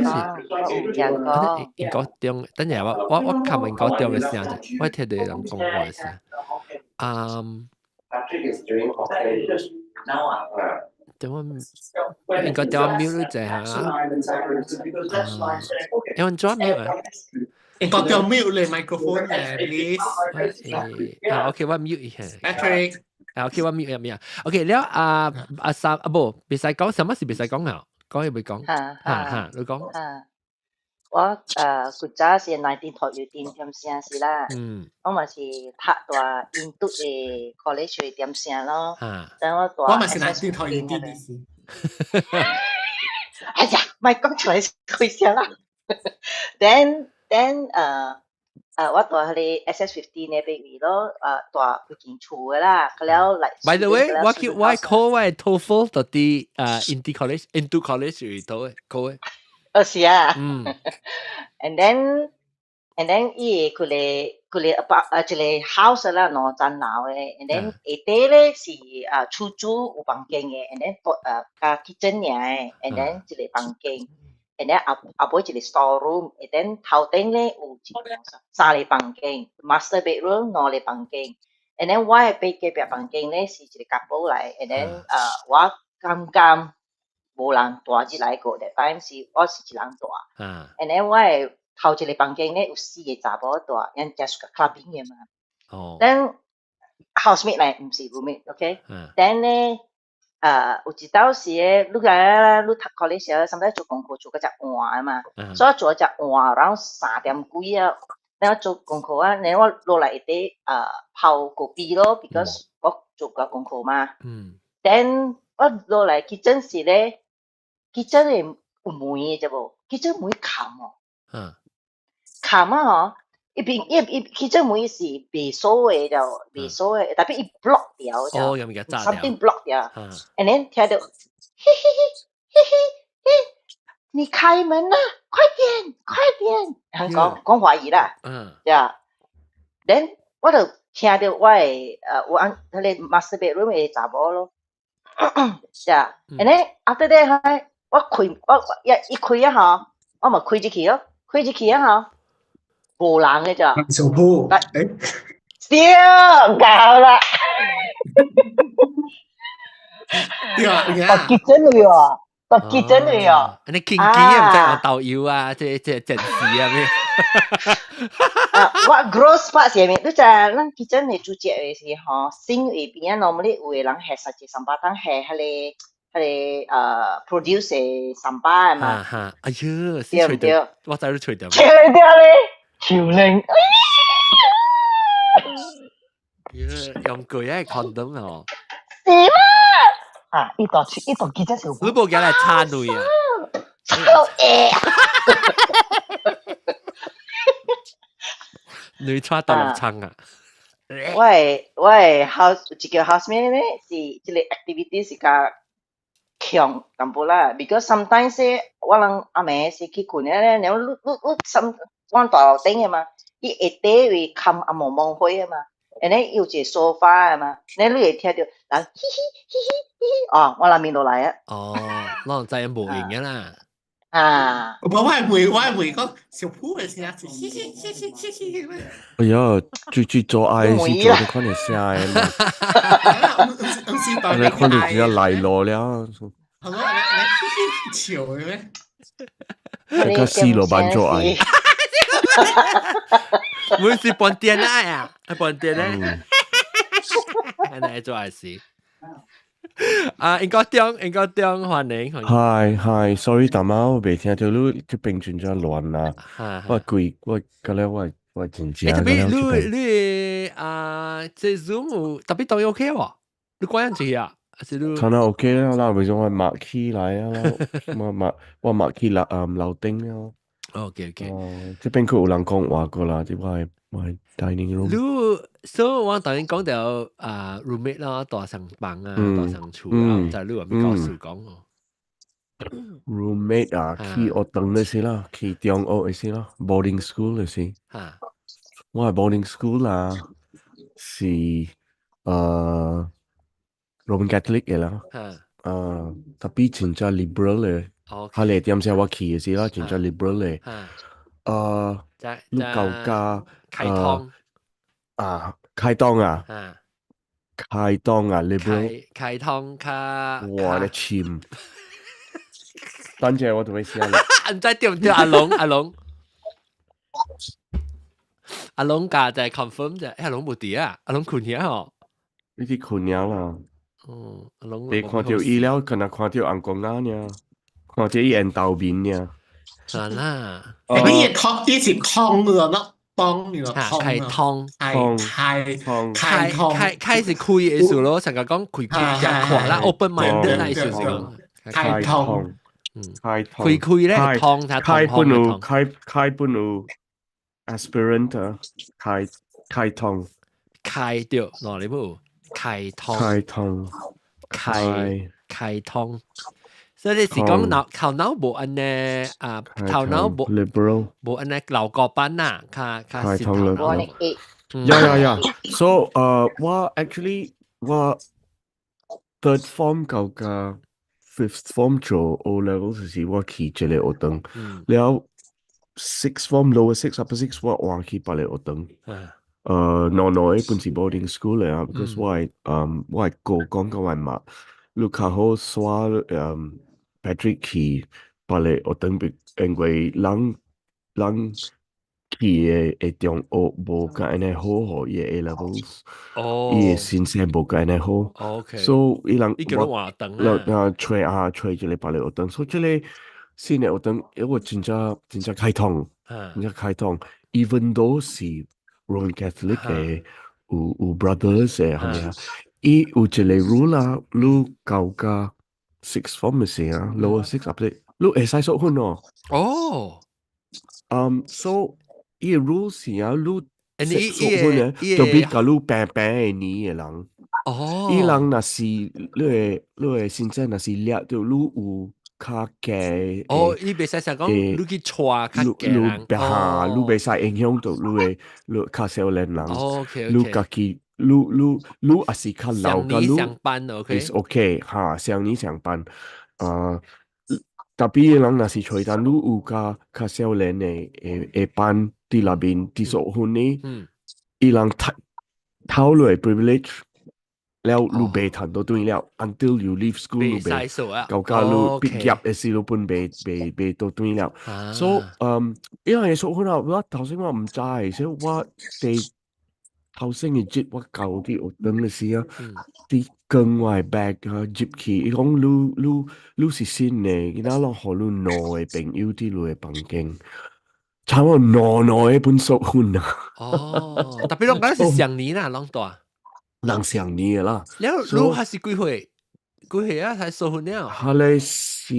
我有聽過。英國中，等陣我看英國中的聲者，我聽到人講話的聲。嗯，點我應該點我 mute 者嚇？有人轉 mute 啊？應該掉 mute 你 microphone 嘅，please。啊，OK，我 mute 一下。 Patrick。啊，OK，我 mute 入面啊。OK，了啊阿三啊，無，袂使講，什麼是袂使講啊？講又未講。哈哈哈，你講。啊，我古早是內地讀幼稚點聲是啦，我嘛是讀大印度的 college 點聲咯。等我大。我嘛是內地讀幼稚的是。哎呀，莫講出來開聲啦。Then 我住彼个 SS15 那邊位咯，住幾間厝的啦，了來。 By the way，我叫我考我的 TOEFL 到佇Indie College、Hindu College 裡頭的考的。哦，是啊。And then 伊個佢個佢個一個 house 啦，兩層樓的，and then 下底咧是出租有房間的，and then 加 kitchen 爾的，and then 一個房間。And then 後後尾一個 store room，and then 頭頂咧有一三個房間，master bedroom 兩個房間，and then 我的隔壁房間咧是一個 couple 來，and then 我剛剛無人住入來過，that time 是我是一人住，and then 我的頭一個房間咧有四個查某住，𪜶食 clubbing 的嘛，then housemate 來，毋是 roommate，OK，then 咧。有一道時咧，你來你讀 college 時，sometimes 做功課做到遮晚嘛，所以做遮晚，然後3點幾啊，然後做功課啊，然後我落來下底泡咖啡咯，because 我做過功課嘛。Then 我落來 kitchen 時咧，kitchen 的有門的啫無，kitchen 門冚哦。冚啊吼，一邊一一 kitchen 門是袂鎖的就袂鎖的，tapi 伊 block 掉就哦，有物件炸掉。 something block 掉，and then 聽到，嘿嘿嘿嘿嘿嘿，你開門啦，快點快點，講講華語啦，呀，then 我就聽到我的我按彼个 master bedroom 的查某咯，呀，and then after that 我開我一一開啊吼，我嘛開入去咯，開入去啊吼。無人的咋？小鋪，誒，對，夠啦。對啊，我結真了喎，我結真了喎。你傾偈唔知我導遊啊，這這電視啊咩？啊，我 gross part 是咩？你知咱 kitchen 的煮食的是吼，sink 下邊啊，normally 有的人下實際三巴湯下彼個彼個produce 的三巴的嘛。哈哈，哎呦，對唔對？我知你吹掉。吹掉咧，潮靈。用句啊，condom 哦。是嗎？啊，伊大伊大記者小。你無驚來插女啊？臭欸！女插到落倉啊！我的 house 一個 housemate 咧是這個 activity 是較強淡薄啦，because sometimes 咧我人暗暝是去睏咧，然後你你你some 我大樓頂的嘛，伊下底位冚阿毛毛火的嘛，and then 有一個沙發的嘛，然後你會聽到人嘻嘻嘻嘻嘻嘻，哦，我內面落來啊。哦，攏知影無用的啦。啊！我係會講小鋪的聲，嘻嘻嘻嘻嘻嘻。哎呀，最最做愛是做你看到聲的嘛。你看到只來落了。係咯，你嘻嘻笑嘅咩？這個死老闆做愛。每次半點啊，半點咧，係咪做愛事？啊，應該中，應該中，歡迎。係係，sorry，大媽，我未聽到你這邊真正亂啦。我規我覺得我我真正。特別你你啊，這 Zoom 有特別當 OK 喎？你關緊住啊？還是你？可能 OK 啦，啦，為咗我抹起來啊，我抹我抹起來啊，樓頂了。 OK OK。哦，這邊佢有人講話過啦，這我我 dining room。你所以我頭先講到啊 roommate 啦，大上房啊，大上厝啊，就你話咩故事講哦？roommate 啊，去學堂嗰時啦，去中學嗰時啦，boarding school 嗰時。我係 boarding school 啦，是Roman Catholic 嘅啦。tapi 真正 liberal 嘅。哈嚟點先我去嘅時啦，真正 liberal 嘅。你舊家開通啊，開檔啊，開當啊，liberal。開開通較哇！你簽，等陣我同你試下。毋知對毋對？阿龍阿龍阿龍教就係 confirm 就，阿龍無佇啊，阿龍睏去吼。呢啲睏了啦。哦，阿龍。你看到伊了，可能看到紅公仔爾，看到伊緣投面爾。係啦。你個通，你是通了，那當你個通開通，開開開通，開開是開的意思咯，成日講開開加闊啦，open mind 啦，意思是講開通，開通，開開咧，通，開本有開開本有 aspirant 啊，開開通，開掉，喏你冇開通，開通，開開通。所以你是講腦頭腦無按呢啊，頭腦無 liberal 無按呢老古板呐，較較開通了。Yeah yeah yeah！So 我 actually 我 third form 到甲 fifth form 做 O level 時我去這个學堂，了 sixth form lower six upper six 我換去別个學堂。No，彼本是 boarding school 嚟啊，because 我係我係哥講甲我媽，你較好刷Patrick 去別个學堂，因為人人去的的中學無共按呢好予伊的 A levels，伊的先生無共按呢好，所以伊人伊叫你換堂啊，啊，揣啊揣一个別个學堂，所以這个新的學堂，我真正真正開通，真正開通，even though 是 Roman Catholic 的，有有 brothers 的，係咪啊？伊有一個 rule 啊，你到甲 sixth form 的時啊，lower six up 你會使束婚哦。哦。 So 伊個 rule 是啊，你束婚咧，就比較你平平的年的人。哦。伊人若是你的先生若是掠著你有較低。哦，伊袂使想講你去娶較低人。哈，你袂使影響到你的你較少年人。你家己。你你你也是較老，甲你相班，OK。 is OK 哈，相年相班。啊，特別人若是揣當你有較較少年的的的班佇內面佇束婚呢，伊人偷偷落 privilege 了，你袂趁倒轉了，until you leave school 你袂到甲你畢業的時，你本袂袂袂倒轉了。所以，因為束婚啊，我頭先我毋知，所以我第頭先嘅節我舊啲學堂嘅時啊，啲跟我的 bag 啊入去，伊講你你你是新的，伊若攏予你兩个朋友佇你的房間，差不多兩兩个本束婚啊。哦，特別攏講是上年啦，攏大。人上年的啦。了，你還是幾歲？幾歲啊？才束婚了？彼个是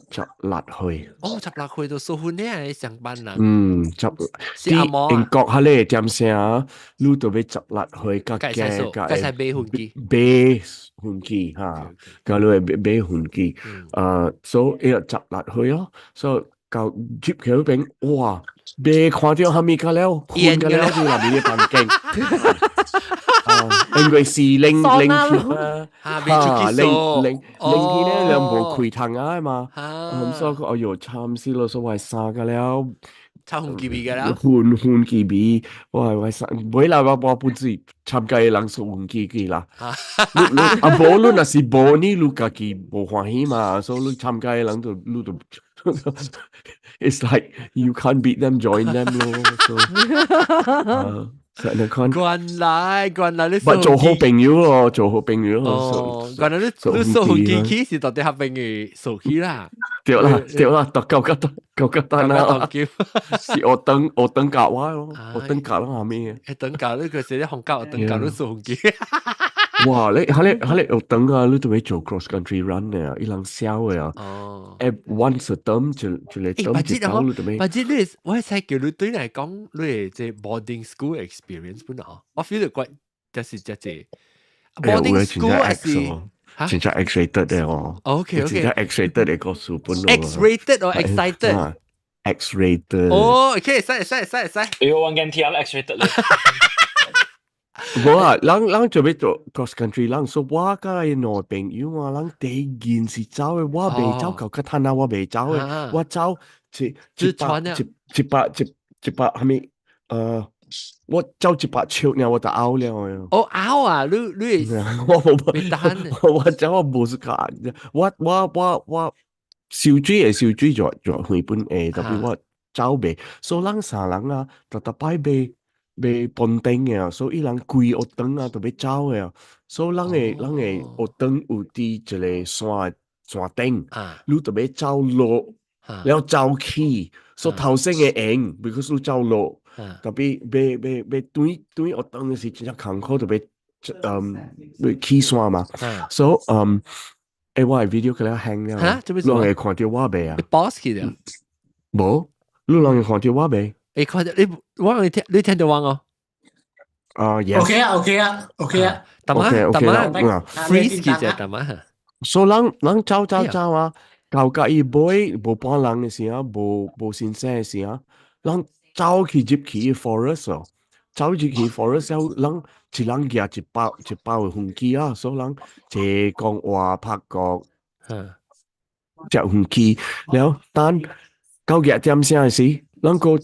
16歲。哦，十六歲就束婚了，上班人。嗯，十。是阿毛英國彼个點聲，你都欲十六歲較加加會使買飛機。買飛機哈，佮你會買飛機。啊，所以十六歲咯，所以到入去嗰邊，哇，未看著啥物個了，困個了佇內面的房間。因為是冷冷氣啊，哈，冷冷冷氣咧，兩無開窗啊嘛，咁所以講，哎喲，慘死咯，所謂衫個了，臭紅機味個了，混混機味，我我衫，尾啦我我不知參加的人數混機機啦，你你啊無你若是無呢，你家己無歡喜嘛，所以你參加的人就你就，it's like you can't beat them, join them 咯，so。原來原來你不做好朋友咯，做好朋友咯。哦，原來你你數機器是到底好朋友數起啦。對啦對啦，到夠個單夠個單啦。是我等我等教我咯，我等教咯下面。欸，等教你佢寫啲紅教，等教你數機。哇！你喺你喺你學等啊，你都會做 cross country run 嘅，伊人痟嘅啊。哦。誒，once a term 就就嚟 term 就走你都未。或者你我係使叫你對嚟講，你係這 boarding school experience 本啊？我 feel 到怪，就是這這 boarding school 還是真正 X-rated 的哦。 OK OK。真正 X-rated 的故事本。 X-rated 或 excited？ X-rated。哦，OK，使使使使。哎我眼聽 X-rated 咧。無啊，人人做欲做 cross country，人說我佮伊兩朋友啊，人第一件是走的，我袂走，到較趁啊，我袂走的，我走一一百一一百一一百啥物？我走100尺爾，我就嘔了嘅。哦，嘔啊！你我冇袂當。我走我無是較，我燒水會燒水就就回本會，特別我走袂，所以咱三人啊，逐逐擺買買飯店嘅，所以伊人規學堂啊，都欲走嘅，所以咱的學堂有佇一個山山頂，你就欲走落，了走起，所以頭先會閒，because 你走落，特別欲欲欲轉轉學堂的時真正艱苦，就欲欲起山嘛，所以我的 video 佢咧 hang 了，你會看著我未啊？你 pause 去了？無，你人會看著我未？會看著你，我你聽你聽著我哦。啊，yes。 OK 啊，OK 啊，OK 啊。淡仔淡仔，freeze 去者淡仔。所以咱咱走走走啊，到甲伊尾無半人的時候，無無先生的時候，咱走去入去 forest 哦，走入去 forest 後，咱一人舉一包一包的番薯啊，所以咱一講話拍國，食番薯，了等到舉點聲的時，咱閣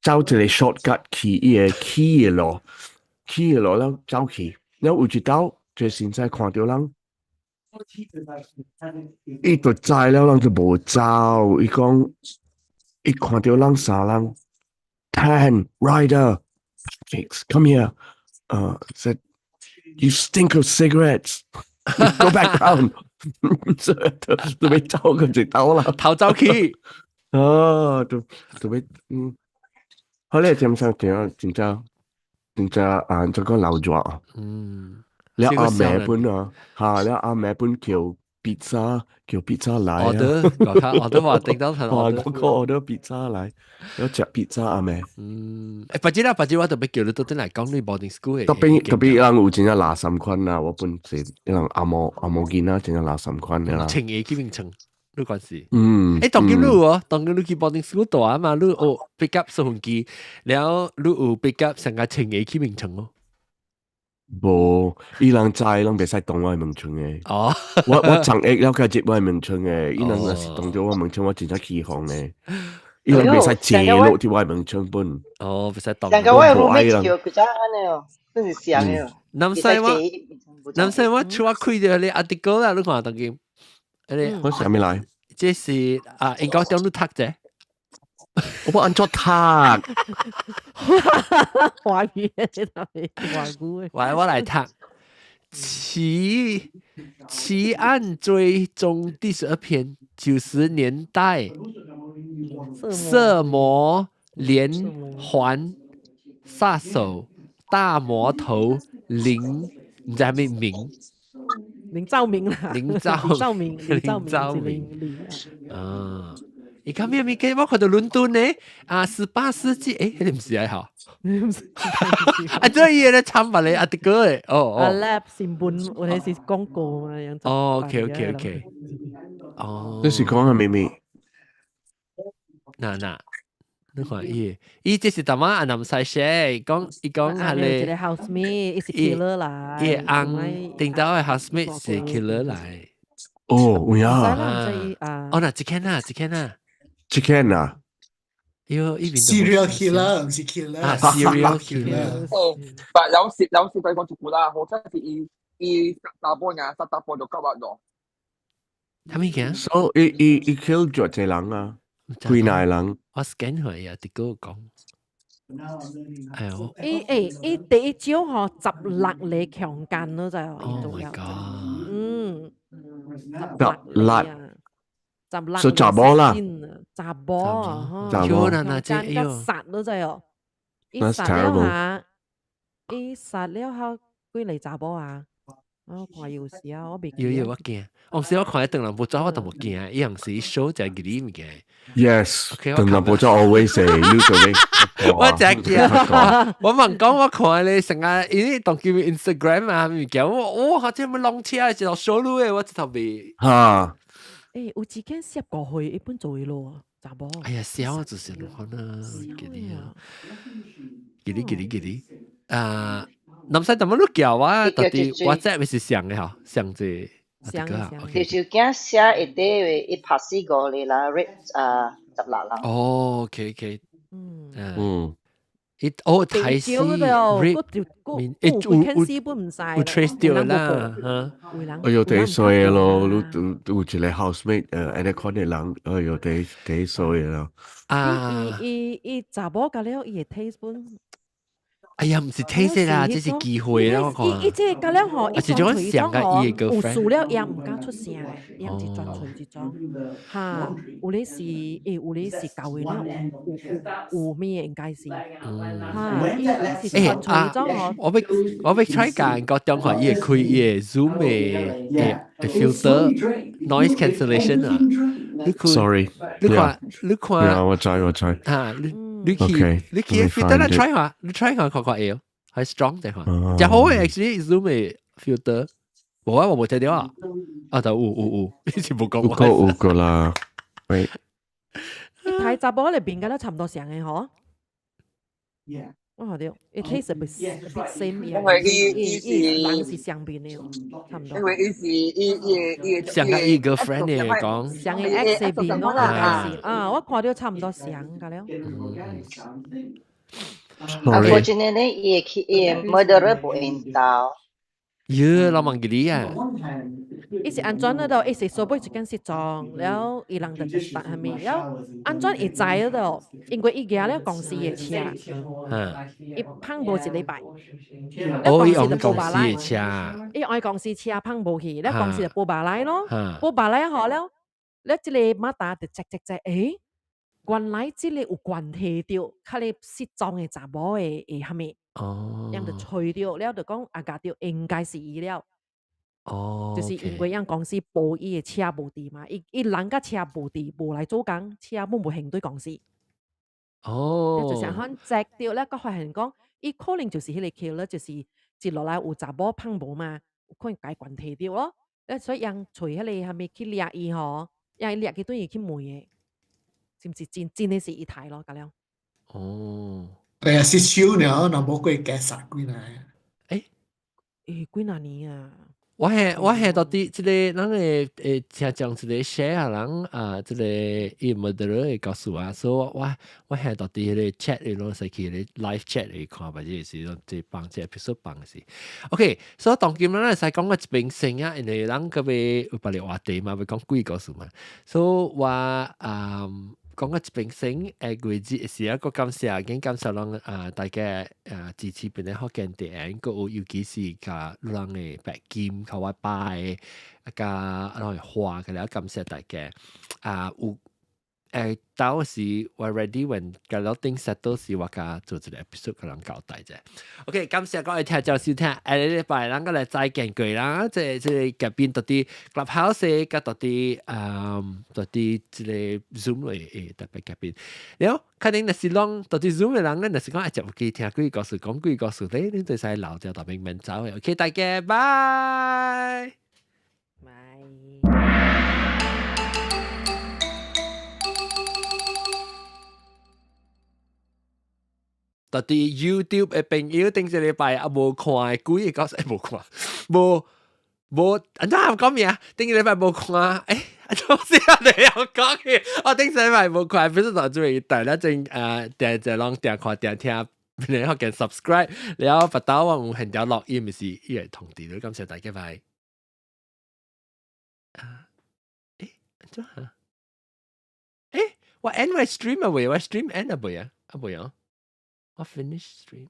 走一個 shortcut 去伊個去的路，去的路了走去，了有一道這先生看著咱。伊就知了，人就無走。伊講，伊看著咱三人，Tan Ryder Fix come here，said you stink of cigarettes， go back down，就欲走個就走啦，逃走去。哦，就就欲好咧，點生點真正真正啊，這個老熱啊。了阿妹本啊，嚇了阿妹本叫 pizza，叫 pizza 來啊。 order，我看 order 話叮當哇，嗰個 order pizza 來，要食 pizza 阿妹。誒，不知啦，不知我特別叫你到底來講你 boarding school 嘅。特別特別人有真正垃圾款啊，我本是人阿毛阿毛囡仔真正垃圾款的啦。穿鞋去邊穿？你關事。誒，當今你哦，當今你去 boarding school 大啊嘛，你有 pick up 送機，然後你有 pick up 成個穿鞋去邊穿哦。無，伊人知，攏袂使動我的門窗的。哦，我昨下了解入我的門窗的，伊人若是動著我門窗，我真正起哄的。伊人袂使坐落佇我的門窗本。哦，袂使動。上個我的 roommate 叫佢咋按呢哦，真是想的。南西我，南西我出我開著你 article 啦，你看當今。我啥物來？這是啊，應該點你讀者。我按怎讀？華語這頭華語。我我來讀。奇案追蹤第12篇，90年代色魔連環殺手大魔頭林，唔知係咩名？林兆明啦，林兆兆明，林兆明啊。伊講咩物件？我看到倫敦呢，啊，18世紀，誒，你毋是啊？吼，啊，這伊個咧參白咧，啊，這個誒，哦哦。啊，lab 新聞，我哋是廣告嘛，樣。哦，OK，OK，OK。哦。你是講係咩咩？嗱嗱，你看伊，伊這是淡仔阿南西寫，講伊講係咧。一個 housemate，伊是 killer 來。伊翁頂到的 housemate 是 killer 來。哦，有影。哦，嗱，這間啊，這間啊。這間啊。喲，伊邊 serial killer 毋是 killer。啊，serial killer。哦，但有時有時對講一句啦，或者是伊伊殺查某爾，殺查甫就夠咗。啥物件？所以伊伊伊 kill 咗一個人啊，幾若個人。我 scan 佢啊，啲哥講。哎呦！伊誒伊第一招吼16個強姦咯，就係。 Oh my god！十六。十六。所以查某啦。查某啊，查某。強姦甲殺咯，就係。伊殺了下，伊殺了後幾個查某啊？我看有時啊，我袂。有有我驚，我時我看唐人報紙我都無驚，伊樣是 show 就係啲物件。 Yes，唐人報紙 always say 你做咩？我真驚，我問講我看咧成日，因為當叫 Instagram 啊物件，我哇，這麼弄車一條 show 你的，我直頭袂。哈。欸，有一間10個歲，一般做的咯，查某。哎呀，痟就是你看啊，記得啊，記得記得記得啊。南西怎麼你叫我到底 WhatsApp 是上的吼，上這上個就驚寫一塊伊拍死五個人，rape 啊16人。哦，OK OK，伊哦睇死 rape，面有有有 trace 到啦，嚇。哎喲，第衰咯，你有一個 housemate 按呢款的人，哎喲，第第衰咯。啊！伊伊查某甲了，伊會 taste 本。哎呀，毋是 taste 啦，這是機會啦，我看。伊伊這個了吼，伊是種想甲伊的有事了，伊毋敢出聲，伊是專純一種。哈，有咧是，欸，有咧是舊的了，有有有咩應該是。哈，伊伊是專純一種吼。我欲 try 間個中學伊會開伊的 Zoom 的 filter noise cancellation 啊。你看 Sorry，你看，你看。我知我知。啊，你。你去你去 filter 來 try 下，你 try 下看看會，係 strong 的看。真好嘅，actually Zoom 的 filter，無啊，我無聽到啊。啊，就有有有，你是無講有個有個啦。喂，伊睇查某咧變甲都差唔多像嘅嗬。我看到，伊 taste a bit same，因為伊伊是人是相變的，差唔多。因為伊是伊伊伊像個伊 girlfriend 嘅講，像個 ex 變咯，啊，我看到差唔多像個了。 Unfortunately，伊會伊 murderer 無緣到。耶，老問佢你啊！伊是按怎了？伊是所尾一間失蹤，了伊人就答係咪？了按怎會知了？因為伊舉了公司的車，伊放無一禮拜。哦，伊用公司的車。伊愛公司車放無去，了公司就報罷來咯，報罷來好了，了這個馬達就 check check check，欸，原來這個有關係著，較個失蹤的查某的的啥物？哦，樣就揣著了，就講啊，共著應該是伊了。哦，就是因為樣公司報伊的車無佇嘛，伊伊人佮車無佇，無來做工，車本無還對公司。哦，就成款 check 著了，閣發現講，伊可能就是彼個 killer，就是接落來有查某放無嘛，有可能共伊關係著咯。所以人揣彼個啥物去掠伊吼，讓伊掠去對伊去問的，是毋是真真的是伊刣咯？佮了。哦。哎呀，是手了，若無過加殺幾若。欸？欸，幾若年啊？我係到底這個咱個誒，聽講一個 share 人啊，這個伊 murderer 會告訴我，所以我我係到底彼個 chat 裡攏使去彼個 live chat 裡看，或者是講這幫這 episode 放是。OK，所以當今咱會使講個一邊先啊，因為咱閣欲有別个話題嘛，欲講鬼故事嘛，所以我啊講個一邊先，月節是一個感謝，緊感謝咱啊大家啊支持檳城福建電影，閣有尤其是共人的白金，共我拜，啊佮咱的花，佮了感謝大家啊有。到時我 ready when 個了頂 settle 時，我共做一個 episode 共人交代者。OK，感謝各位聽眾收聽，下個禮拜咱閣來再見過啦。這這個嘉賓到底 Clubhouse 佮到底到底這個 Zoom 的特別嘉賓。了，可能若是攏到底 Zoom 的人咧，若是講愛食有機聽鬼故事，講鬼故事咧，恁就使留著大邊免走的。OK，大家拜。拜。到底 YouTube 的朋友頂一禮拜也無看的鬼個故事，無看，無無，按怎講咩啊？頂一禮拜無看，欸，按怎是啊？你又講嘅，我頂一禮拜無看，不是就做大家正定定攏定看定聽，然後鍵 subscribe，然後別到我有現條錄音是伊會通知你，感謝大家拜。啊，欸，按怎啊？欸，我 end 我 stream 啊未？我 stream end 啊未啊？啊未啊？我 finish stream。